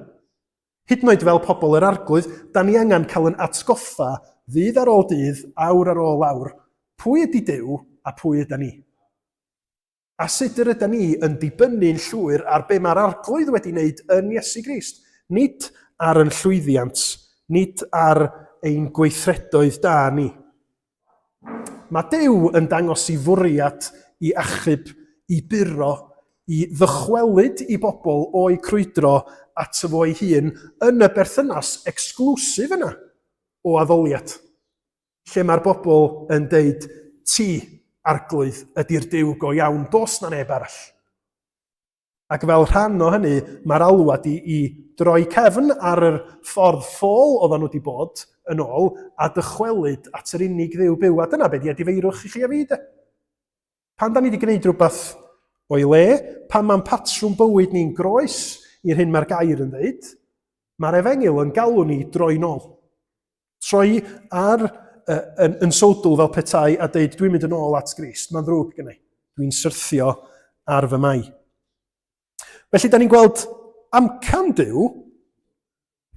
Hyd yn oed fel pobl yr arglwydd, da ni angen cael yn atgoffa ddydd ar ôl dydd, awr ar ôl awr, pwy ydy Duw a pwy yda ni. A sut yr yda ni yn dibynnu'n llwyr ar be mae'r arglwydd wedi wneud yn Iesu Grist, nid ar yn llwyddiant, nid ar ein gweithredoedd da ni. Mae Duw yn dangos i fwriad i achub, i buro, i ddychwelyd i bobl o'i crwydro ato fo ei hun yn y berthynas exclusive yna o addoliad, lle mae'r bobl yn deud, ti, arglwydd, ydy'r Duw go iawn, does na neb arall. Ac fel rhan o hynny, mae'r alwad i, i droi cefn ar yr ffordd ffôl oedden nhw wedi bod yn ôl a dychwelyd at yr unig ddiw byw. A dyna beth di edifeirwch i chi a fi, de. Pan da ni wedi gwneud rhywbeth o'i le, pan mae'n patrwm bywyd ni'n groes i'r hyn mae'r gair yn dweud, mae'r efengyl yn galw ni droi nôl. Troi ar, uh, yn, yn sowdl fel petai a deud dwi'n mynd yn ôl at Grist, mae'n ddrwg gennau. Dwi'n syrthio ar fy mai. Felly, da ni'n gweld amcan Duw,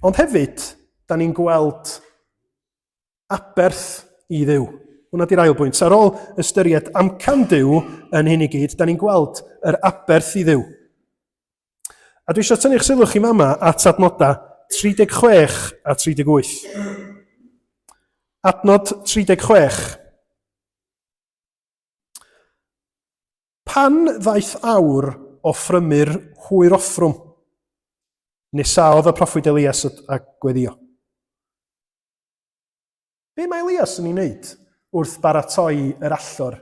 ond hefyd, da ni'n gweld aberth i Dduw. Hwna di'r ail bwynt. Ar ôl ystyried amcan Duw yn hyn i gyd, da ni'n gweld yr aberth i Dduw. A dwi eisiau tynnu'ch sylw chi mama at adnodau 36 a 38. Adnod 36. Pan ddaeth awr o ffrymu'r hwyr offrwm, nesaodd y proffwyd Elias a gweddio. Be mae Elias yn ei wneud wrth baratoi yr allor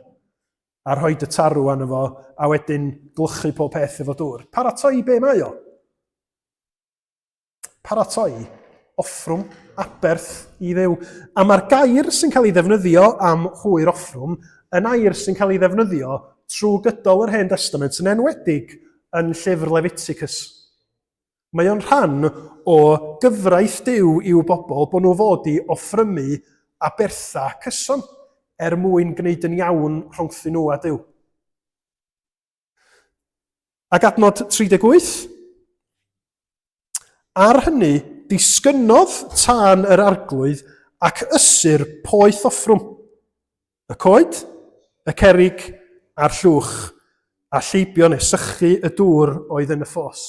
a rhoi y tarw arno fo a wedyn glychu pob peth efo dŵr? Paratoi be mae o? Paratoi offrwm, aberth i Dduw. A mae'r gair sy'n cael ei ddefnyddio am hwyr offrwm yn air sy'n cael ei ddefnyddio trwy gydol yr Hen Destament, yn enwedig yn llyfr Leviticus. Mae o'n rhan o gyfraith Duw i'w bobl bod nhw fod i offrymu aberthau cyson er mwyn gwneud yn iawn rhwngthyn nhw a Duw. Ac adnod 38. Ar hynny, disgynnodd tân yr arglwydd ac ysur poeth offrwm. Y coed, y cerrig a'r llwch, a lleibio neu sychu y dŵr oedd yn y ffos.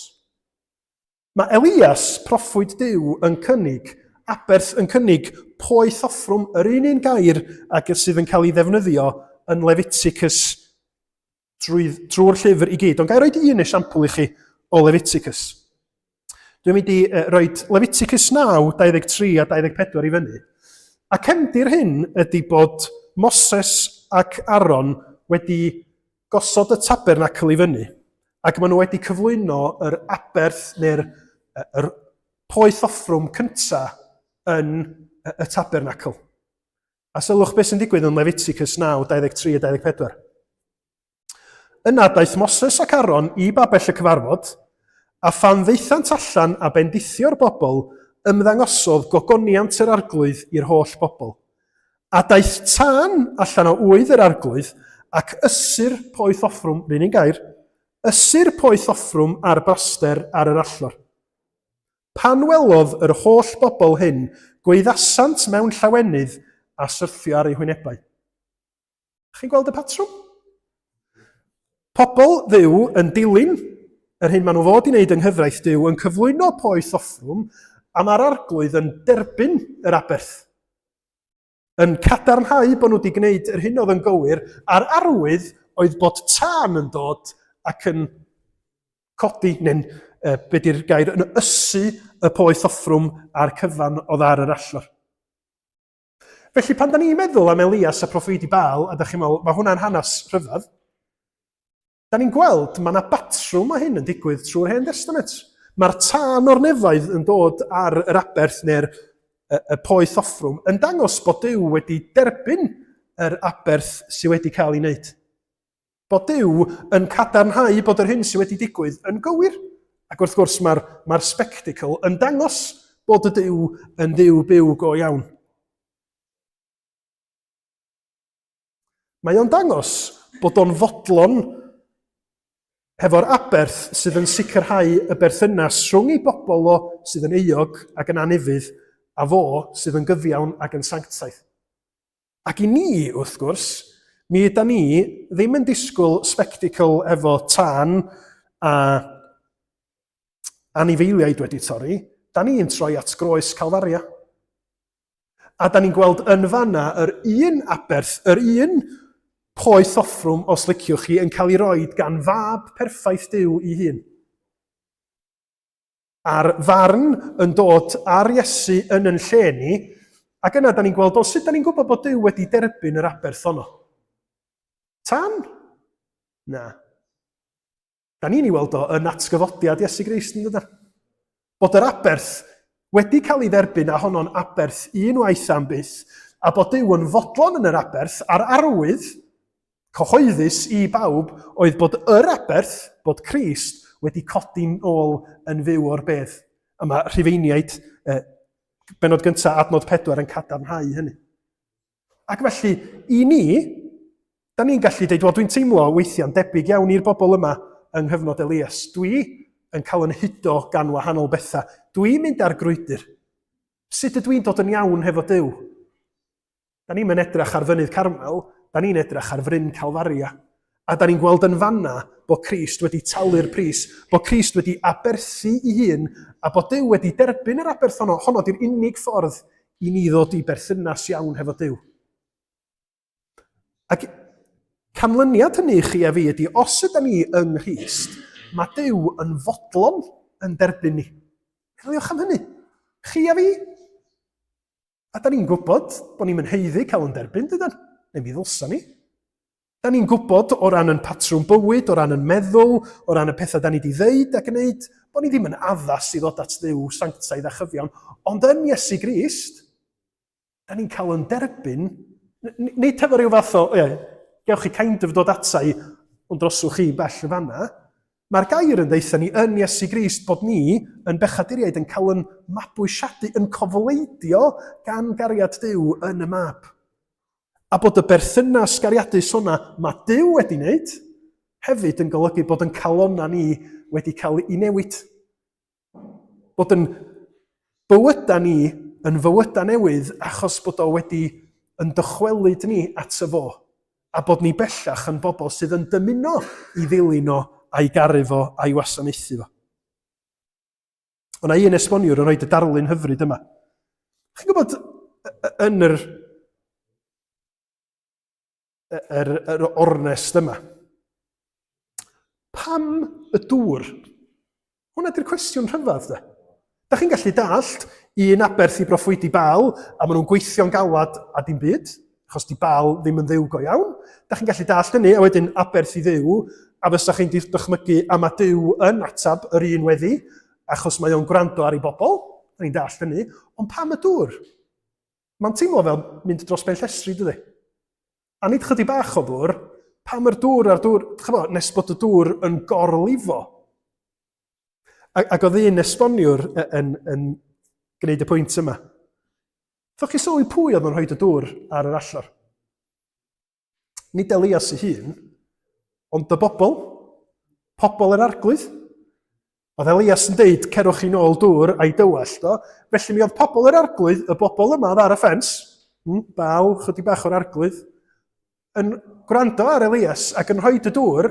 Mae Elias, proffwyd Duw, yn cynnig aberth yn cynnig poeth offrwm, yr un un gair ag sydd yn cael ei ddefnyddio yn Leviticus drwy, drwy'r llyfr i gyd. Ond ga i roed un esiampl i chi o Leviticus. Dwi'n mynd i roi Leviticus 9, 23 a 24 i fyny. A cefndir hyn ydy bod Moses ac Aaron wedi gosod y tabernacl i fyny, ac maen nhw wedi cyflwyno yr aberth neu'r yr poeth offrwm cyntaf yn y tabernacl. A sylwch beth sy'n digwydd yn Leviticus 9, 23 a 24. Yna daeth Moses ac Aaron i babell y cyfarfod, a phan ddaethant allan a bendithio'r bobl, ymddangosodd gogoniant yr Arglwydd i'r holl bobl. A daeth tân allan o ŵydd yr Arglwydd, ac ysu'r poeth offrwm, r'un un gair, ysu'r poeth offrwm a'r braster ar yr allor. Pan welodd yr holl bobl hyn, gwaeddasant mewn llawenydd a syrthio ar eu hwynebau. Chi'n gweld y patrwm? Pobl Dduw yn dilyn yr hyn maen nhw fod i wneud yng nghyfraith Duw yn cyflwyno poeth offrwm a mae'r arglwydd yn derbyn yr aberth. Yn cadarnhau bod nhw wedi gwneud yr hyn oedd yn gywir a'r arwydd oedd bod tân yn dod ac yn codi, neu'n, e, be di'r gair, yn ysu y poeth offrwm a'r cyfan oedd ar yr allor. Felly pan da ni'n meddwl am Elias a proffwydi Baal, a da chi'n meddwl, mae hwnna'n hanes rhyfedd, da ni'n gweld mae yna batrwm o hyn yn digwydd trwy'r Hen Destament. Mae'r tân o'r nefoedd yn dod ar yr aberth neu'r y, y poeth offrwm yn dangos bod Duw wedi derbyn yr aberth sydd wedi cael ei wneud. Bod Duw yn cadarnhau bod yr hyn sydd wedi digwydd yn gywir. Ac wrth gwrs mae'r mae spectacle yn dangos bod y Duw yn Dduw byw go iawn. Mae o'n dangos bod o'n fodlon hefo'r aberth sydd yn sicrhau y berthynas rhwng ei bobl o sydd yn euog ac yn anufudd a fo sydd yn gyfiawn ac yn sanctaidd. Ac i ni, wrth gwrs, mi yda ni ddim yn disgwyl spectacle efo tân a anifeiliaid wedi torri, da ni'n troi at groes Calfaria. A da ni'n gweld yn fanna yr un aberth, yr un poeth offrwm, os liciwch chi, yn cael ei roed gan fab perffaith Duw i hun. A'r farn yn dod ar Iesu yn yn lle ni, ac yna da ni'n gweld, o sut da ni'n gwybod bod Duw wedi derbyn yr aberth honno? Tan? Na. Da ni'n ei weld o yn atgyfodiad Iesu Grist, yn dydan? Bod yr aberth wedi cael ei dderbyn a honno'n aberth un waith am byth, a bod Duw yn fodlon yn yr aberth, a'r arwydd cyhoeddus i bawb oedd bod yr aberth, bod Crist wedi codi'n ôl yn fyw o'r bedd. A mae Rhufeiniaid, eh, benod gyntaf, adnod 4 yn cadarnhau hynny. Ac felly, i ni, da ni'n gallu dweud, wel, dwi'n teimlo weithiau'n debyg iawn i'r bobl yma yng nghyfnod Elias. Dwi yn cael yn hudo gan wahanol bethau. Dwi'n mynd ar grwydr. Sut ydw i'n dod yn iawn hefo Duw? Da ni'n mynd edrych ar fynydd Carmel, da ni'n edrych ar fryn Calfaria. A da ni'n gweld yn fanna bod Crist wedi talu'r pris, bod Crist wedi aberthu i hun, a bod Duw wedi derbyn yr aberth honno. Honno di'r unig ffordd i ni ddod i berthynas iawn hefo Duw. Ac canlyniad hynny i chi a fi ydy, os ydyn ni yng Nghrist, mae Duw yn fodlon yn derbyn ni. Meddyliwch am hynny. Chi a fi. A da ni'n gwybod bod ni'n haeddu cael yn derbyn, dydan? Neu mi ddylsa ni. Da ni'n gwybod o ran yn patrwm bywyd, o ran yn meddwl, o ran y pethau da ni wedi ddeud a gwneud, bod ni ddim yn addas i ddod at Dduw sanctaidd a chyfiawn, ond yn Iesu Grist, da ni'n cael yn derbyn, nid hefo rhyw fath o, ie, gewch chi kind of dod ata i, ond droswch chi bell yn fanna, Mae'r gair yn deutha ni yn Iesu Grist bod ni yn bechaduriaid yn cael yn mabwysiadu, yn cofleidio gan gariad Duw yn y mab. A bod y berthynas gariadus hwnna mae Duw wedi wneud, hefyd yn golygu bod yn calonna ni wedi cael ei newid. Bod yn bywydau ni yn fywydau newydd achos bod o wedi yn dychwelyd ni at y fo. A bod ni bellach yn bobl sydd yn dymuno i ddilyn o a'i garu fo a'i wasanaethu fo. O'na un esboniwr yn rhoi y darlun hyfryd yma. Chi'n gwybod, yn yr, yr, yr ornest yma, pam y dŵr? Hwna di'r cwestiwn rhyfedd, de. Da chi'n gallu dallt un aberth i broffwydi Baal, a maen nhw'n gweithio'n galad a dim byd, achos di Baal ddim yn dduw go iawn. Da chi'n gallu dallt hynny, a wedyn aberth i Dduw, a fysa chi'n dychmygu a mae Duw yn atab yr un weddi, achos mae o'n gwrando ar ei bobl. Da ni'n dallt hynny. Ond pam y dŵr? Mae'n teimlo fel mynd dros ben llestri, dydy? A nid chydig bach o ddŵr, pam yr dŵr a'r dŵr, chymod, nes bod y dŵr yn gorlifo. Ac, ac oedd un esboniwr yn, yn, yn gwneud y pwynt yma. Ddech chi sylwi pwy oedd yn rhoi y dŵr ar yr allor? Nid Elias ei hun, ond y bobl, pobl yr arglwydd. Oedd Elias yn deud, cerwch chi nôl dŵr a'i dywallt o. Felly mi oedd pobl yr arglwydd, y bobl yma oedd ar y ffens, baw, chydig bach o'r arglwydd, yn gwrando ar Elias ac yn rhoi y dŵr,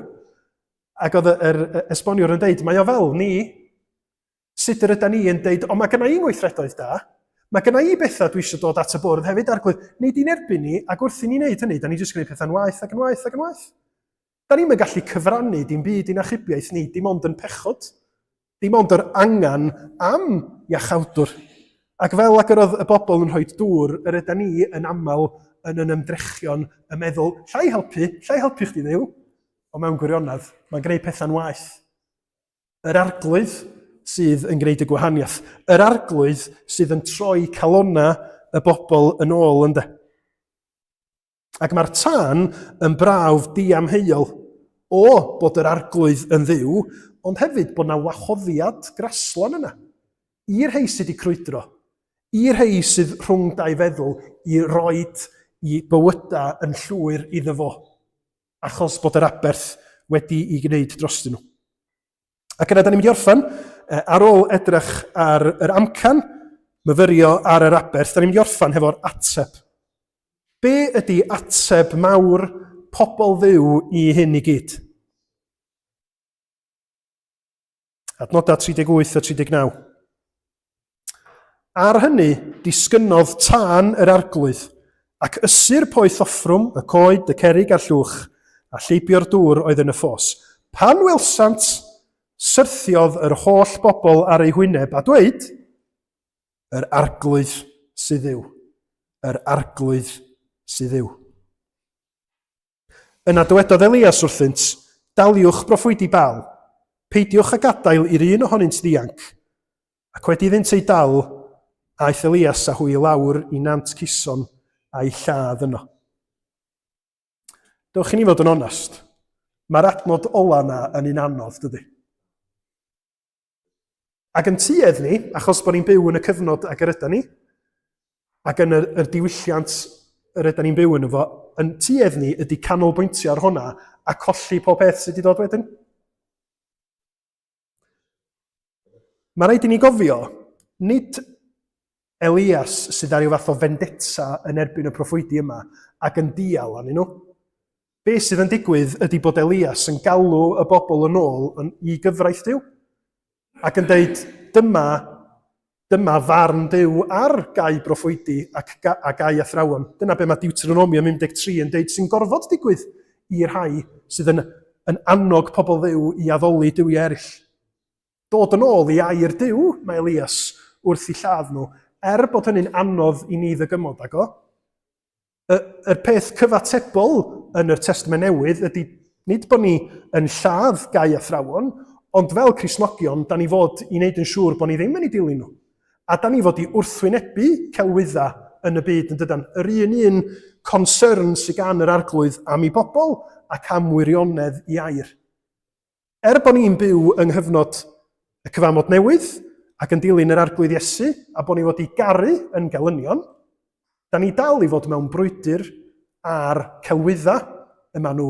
ac oedd yr esboniwr yn deud, mae o fel ni, sut yr yda ni yn deud, o mae gynna i ngweithredoedd da, mae gynna i bethau dwi eisiau dod at y bwrdd hefyd, arglwydd, nid i'n erbyn ni, ac wrth i ni wneud hynny, da ni jyst gwneud pethau'n waeth ac yn waeth ac yn waeth. Da ni'm yn gallu cyfrannu dim byd i'n achubiaeth ni, dim ond yn pechod. Dim ond yr angen am iachawdwr. Ac fel ag yr oedd y bobl yn rhoi dŵr, yr yda ni yn aml yn yn ymdrechion yn meddwl, llai helpu, llai helpu chdi ddiw. Ond mewn gwirionedd, mae'n gwneud pethau'n waeth. Yr arglwydd sydd yn gwneud y gwahaniaeth. Yr arglwydd sydd yn troi calonnau y bobl yn ôl ynde. Ac mae'r tân yn brawf diamheuol o bod yr arglwydd yn ddiw, ond hefyd bod na wahoddiad graslon yna i'r rhei sydd wedi crwydro, i'r rhei sydd rhwng dau feddwl i roed i bywydau yn llwyr iddo fo, achos bod yr aberth wedi ei gwneud drostyn nhw. Ac yna, da ni'n mynd i orffen, ar ôl edrych ar yr amcan, myfyrio ar yr aberth, da ni'n mynd i orffen hefo'r ateb. Be ydy ateb mawr pobl ddiw i hyn i gyd? Adnodau 38 a 39. Ar hynny, disgynnodd tân yr arglwydd, ac ysu'r poeth offrwm, y coed, y cerrig a'r llwch, a lleibio'r dŵr oedd yn y ffos. Pan welsant, syrthiodd yr holl bobl ar eu hwyneb, a dweud, Yr arglwydd sydd Dduw, yr arglwydd sydd Dduw. Yna dywedodd Elias wrthynt, Daliwch broffwydi Baal, peidiwch â gadael i'r un ohonynt ddianc. Ac wedi iddynt eu dal, aeth Elias â hwy i lawr i nant Cison a'i lladd yno. Dewch i ni fod yn onest, mae'r adnod ola yna yn un anodd, dydy? Ac yn tuedd ni, achos bod ni'n byw yn y cyfnod ag yr yda ni, ac yn yr, yr diwylliant yr yda ni'n byw yn fo, yn tuedd ni ydy canolbwyntio ar hwnna a colli pob peth sydd wedi dod wedyn. Mae rhaid i ni gofio, nid Elias sydd â rhyw fath o vendetta yn erbyn y proffwydi yma ac yn dial arnyn nhw. Be sydd yn digwydd ydy bod Elias yn galw y bobl yn ôl yn, i gyfraith Duw ac yn dweud dyma, dyma farn Duw ar gau broffwydi ac, a gau athrawon. Dyna be mae Deuteronomium 13 yn dweud sy'n gorfod digwydd i'r rhai sydd yn, yn annog pobl Dduw i addoli duwiau eraill. Dod yn ôl i air Duw, mae Elias wrth i lladd nhw, er bod hynny'n anodd i ni ddygymod ag o. Y, yr peth cyfatebol yn yr Testament Newydd ydy nid bod ni yn lladd gau athrawon, ond fel Cristnogion, da ni fod i wneud yn siŵr bod ni ddim yn ei dilyn nhw. A da ni fod i wrthwynebu celwydda yn y byd yn dydan. Yr un un concern sydd gan yr arglwydd am ei bobl ac am wirionedd i air. Er bod ni'n byw yng nghyfnod y Cyfamod Newydd ac yn dilyn yr Arglwydd Iesu a bod ni fod i garu yn gelynion, da ni dal i fod mewn brwydr â'r celwyddau y maen nhw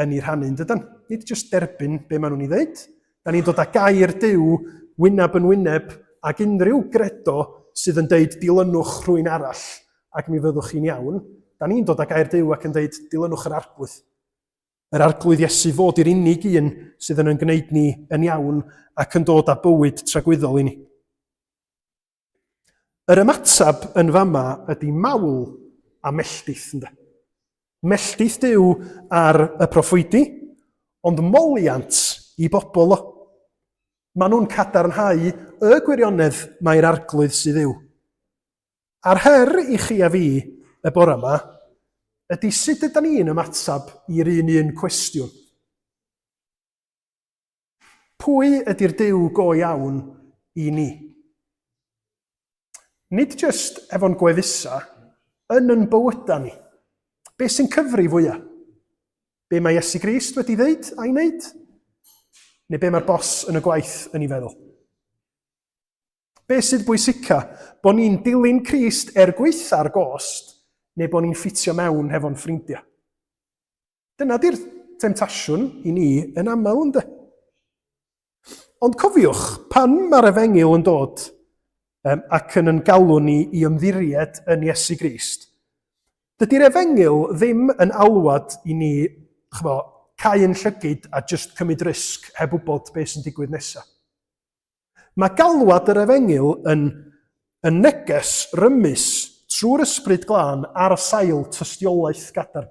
yn ei rhannu, yn dydan? Nid jyst derbyn be maen nhw'n ei ddeud. Da ni'n dod â gair Duw wyneb yn wyneb ag unrhyw gredo sydd yn deud dilynwch rhywun arall ac mi fyddwch chi'n iawn. Da ni'n dod â gair Duw ac yn deud dilynwch yr Arglwydd. Yr Arglwydd Iesu fod i'r unig un sydd yn yn gwneud ni yn iawn ac yn dod â bywyd tragwyddol i ni. Yr ymateb yn fama ydy mawl a melltith, ynde? Melltith Duw ar y proffwydi, ond moliant i bobl o. Maen nhw'n cadarnhau y gwirionedd mae'r arglwydd sydd yw. A'r her i chi a fi y bore yma ydy sut ydy ni'n ymateb i'r un un cwestiwn. Pwy ydy'r Duw go iawn i ni? Nid jyst efo'n gwefusa, yn yn bywydau ni. Be sy'n cyfri fwyaf? Be mae Iesu Grist wedi ddeud a'i wneud? Neu be mae'r bos yn y gwaith yn ei feddwl? Be sydd bwysica, bod ni'n dilyn Crist er gwaetha'r gost, neu bod ni'n ffitio mewn hefo'n ffrindiau? Dyna di'r temtasiwn i ni yn aml, ynde? Ond cofiwch, pan mae'r efengyl yn dod um, ac yn yn galw ni i ymddiried yn Iesu Grist, dydy'r efengyl ddim yn alwad i ni, chmo, cau yn llygid a just cymryd risg heb wybod beth sy'n digwydd nesaf. Mae galwad yr Efengyl yn yn neges rymus trwy'r Ysbryd Glân ar sail tystiolaeth gadarn.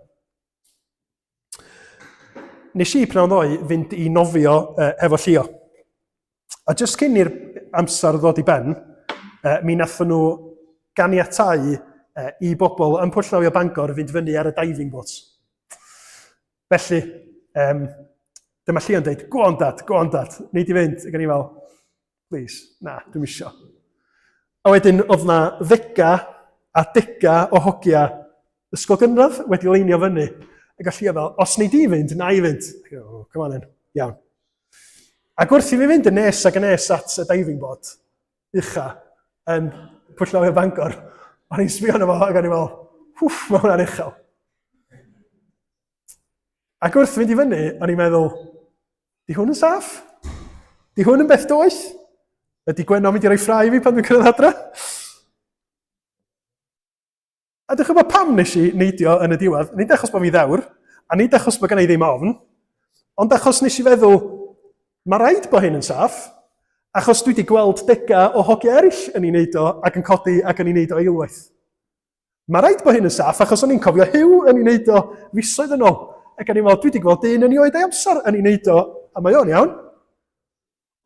Nes i pnawn ddoe fynd i nofio uh, efo Llio. A jyst cyn i'r amser ddod i ben, uh, mi nathon nhw ganiatau uh, i bobl yn Pwll Nofio Bangor fynd fyny ar y diving boards. Felly, um, dyma Llio'n dweud, go on dad, go on dad, nei di fynd. Ac o'n i fel, please, na, dwi'n isio. A wedyn, oedd na ddega a dega o hogia ysgol gynradd wedi leinio fyny. Ac oedd Llio fel, os nei di fynd, na i fynd. Ac o'n, oh, come on then, iawn. Ac wrth i fi fynd yn nes ac yn nes at y diving board, ucha, yn Pwll Nofio Bangor, o'n i'n sbio arno fo ac o'n i'n fel, hwff, mae hwnna'n uchel. Ac wrth fynd i fyny, o'n i'n meddwl, di hwn yn saff? Di hwn yn beth doeth? Ydy Gwenno mynd i roi ffrau i fi pan dwi'n cyrraedd adra? A dych chi'n gwybod pam nes i neidio yn y diwedd? Nid achos bod fi ddewr, a nid achos bod gen i ddim ofn, ond achos nes i feddwl, mae rhaid bod hyn yn saff, achos dwi wedi gweld degau o hogiau eraill yn ei wneud o ac yn codi ac yn ei wneud o eilwaith. Mae rhaid bod hyn yn saff achos o'n i'n cofio Huw yn ei wneud o fisoedd yn ôl. Ac o'n i'n meddwl, dwi wedi gweld dyn yn ei oed ei amser yn ei wneud o, a mae o'n iawn.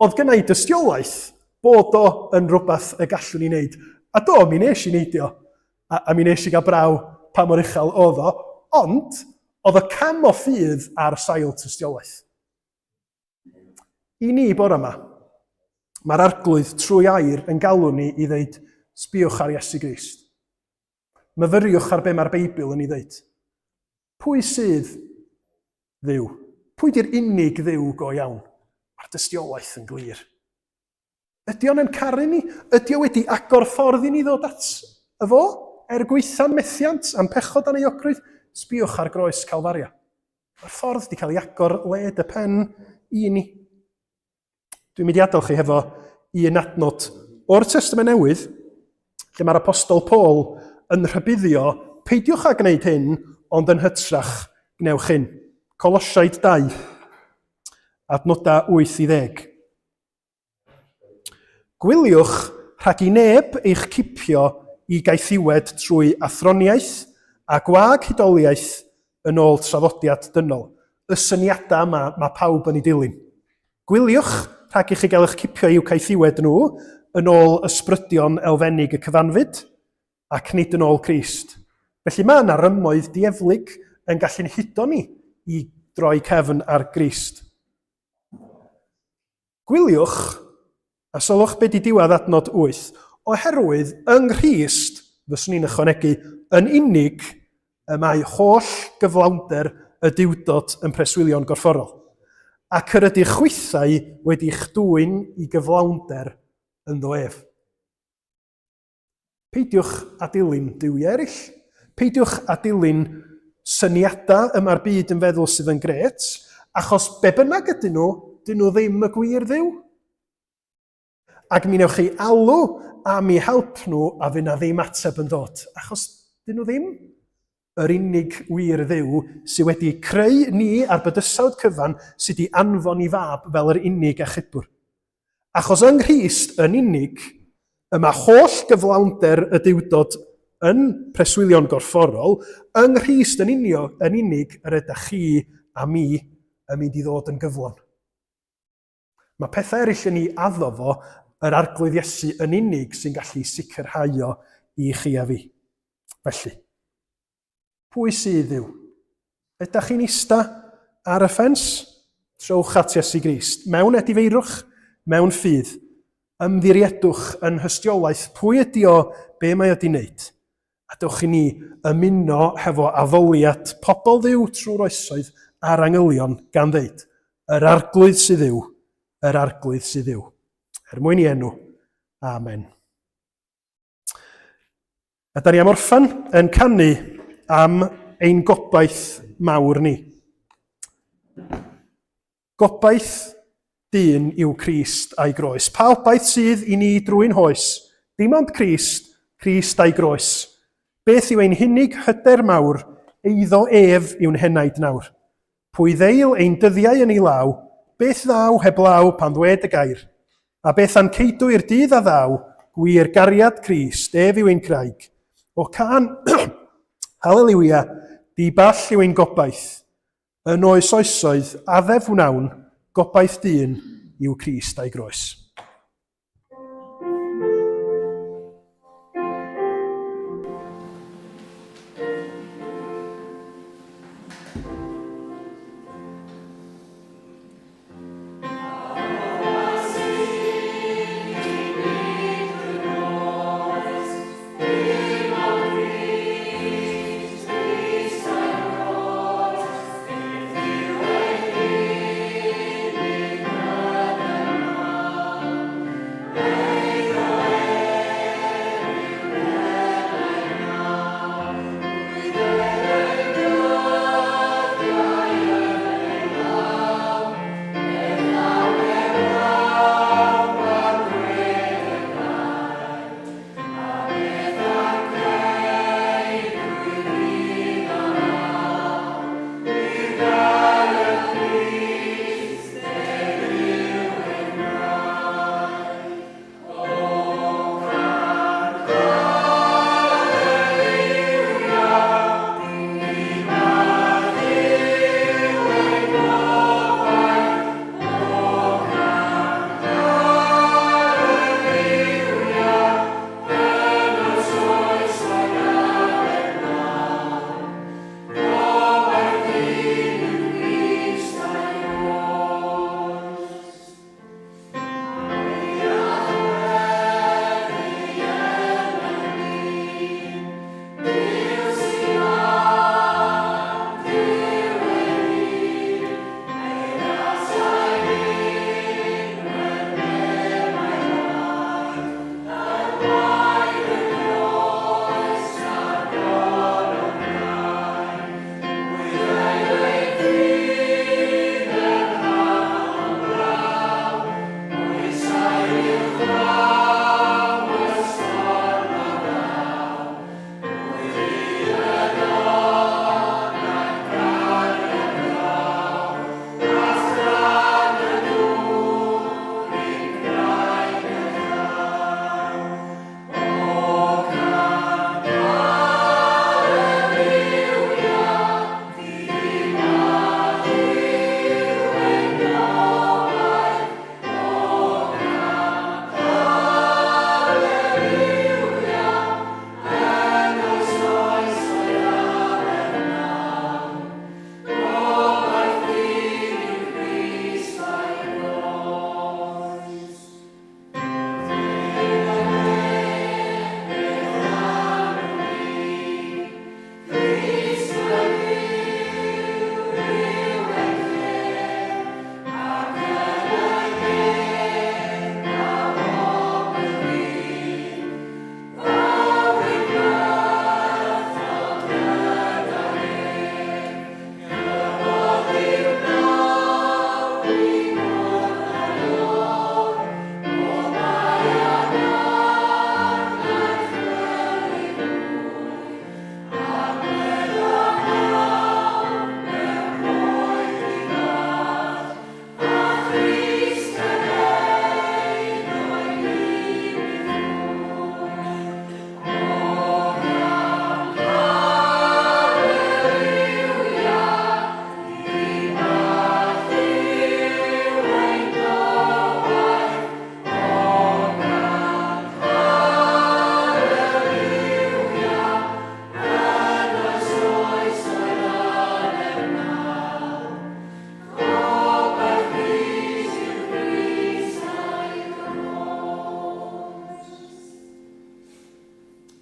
Oedd gynna i dystiolaeth bod o yn rhywbeth y gallwn i wneud. A do, mi nes i neidio, a, a mi nes i gael braw pa mor uchel oedd o, ond oedd y cam o ffydd ar sail tystiolaeth. I ni bore yma, mae'r arglwydd trwy air yn galw ni i ddeud, sbiwch ar Iesu Grist. Myfyriwch ar be mae'r Beibl yn ei ddeud. Pwy sydd Dduw? Pwy di'r unig Dduw go iawn? Mae'r dystiolaeth yn glir. Ydy o'n yn caru ni? Ydy o wedi agor ffordd i ni ddod at y fo? Er gwaetha'n methiant a'n pechod a'n euogrwydd, sbïwch ar groes Calfaria. Mae'r ffordd wedi cael ei agor led y pen i ni. Dwi'n mynd i adael chi hefo un adnod o'r Testament Newydd, lle mae'r apostol Paul yn rhybuddio, peidiwch â gwneud hyn, ond yn hytrach gwnewch hyn. Colosiaid 2, adnodau 8 i 10. Gwyliwch rhag i neb eich cipio i gaethiwed trwy athroniaeth a gwag hudoliaeth yn ôl traddodiad dynol. Y syniadau yma mae pawb yn ei dilyn. Gwyliwch rhag i chi gael eich cipio i'w caethiwed nhw yn ôl ysbrydion elfennig y cyfanfyd ac nid yn ôl Crist. Felly mae yna rymoedd dieflig yn gallu'n hudo ni i droi cefn ar Grist. Gwyliwch, a sylwch be di diwedd adnod 8, oherwydd yng Nghrist, fyswn i'n ychwanegu, yn unig, y mae holl gyflawnder y duwdod yn preswylio'n gorfforol, ac yr ydych chwithau wedi'ch dwyn i gyflawnder ynddo ef. Peidiwch â dilyn duwiau eraill. Peidiwch â dilyn syniadau y mae'r byd yn feddwl sydd yn grêt, achos be bynnag ydyn nhw, dyn nhw ddim y gwir dduw. Ac mi newch chi alw am eu help nhw a fydd na ddim ateb yn dod, achos dyn nhw ddim yr unig wir Dduw sydd wedi creu ni a'r bydysawd cyfan sydd wedi anfon i fab fel yr unig achubwr. Achos yng Nghrist yn unig y mae holl gyflawnder y Duwdod yn preswylio'n gorfforol, yng Nghrist yn unio, yn unig yr ydych chi a mi yn mynd i ddod yn gyflawn. Mae pethau eraill yn ei addo fo, yr Arglwydd Iesu yn unig sy'n gallu sicrhau o i chi a fi. Felly, pwy sydd Dduw? Ydych chi'n ista ar y ffens? Trowch at Iesu Grist. Mewn edifeirwch, mewn ffydd. Ymddiriedwch yn nhystiolaeth pwy ydi o, be mae o di wneud. A dewch i ni ymuno hefo addoliad pobl Dduw trwy'r oesoedd a'r angylion gan ddeud, Yr Arglwydd sydd Dduw, yr Arglwydd sydd Dduw. Er mwyn i enw. Amen. A da ni am orffen yn canu am ein gobaith mawr ni. Gobaith dyn yw Crist a'i groes. Pa obaith sydd i ni drwy'n hoes? Dim ond Crist, Crist a'i groes. Beth yw ein hunig hyder mawr, eiddo ef yw'n henaid nawr. Pwy ddeil ein dyddiau yn ei law, beth ddaw heblaw pan ddwed y gair? A beth a'n ceidw i'r dydd a ddaw, gwir gariad Crist, ef yw ein craig. O cân, haleliwia, di ball yw ein gobaith. Yn oes oesoedd, addef wnawn, gobaith dyn yw Crist a'i groes.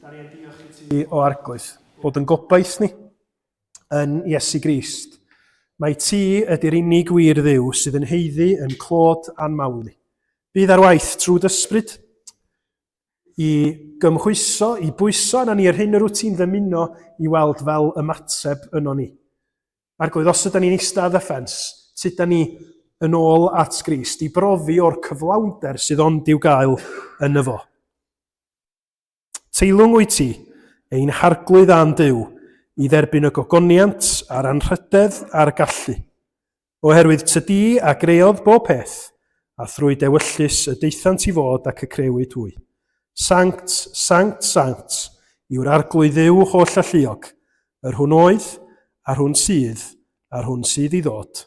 Da ni yn diolch i ti o Arglwydd, bod yn gobaith ni yn Iesu Grist. Mae ti ydy'r unig wir Dduw sydd yn haeddu yn clod a'n mawl ni. Bydd ar waith trwy dy ysbryd. i gymhwyso, i bwyso arna ni yr hyn yr wyt ti'n ddymuno i weld fel ymateb yno ni. Arglwydd, os ydy ni'n eistedd ar y ffens, tyda ni yn ôl at Grist i brofi o'r cyflawnder sydd ond i'w gael yn y fo. Teilwng wyt ti, ein harglwydd a'n Duw, i dderbyn y gogoniant a'r anrhydedd a'r gallu. Oherwydd tydi a greodd bob peth, a thrwy dewyllys y daethant i fod ac y crewyd hwy. Sanct, sanct, sanct, yw'r Arglwydd Dduw holl alluog, yr hwn oedd, a'r hwn sydd, a'r hwn sydd i ddod.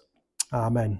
Amen.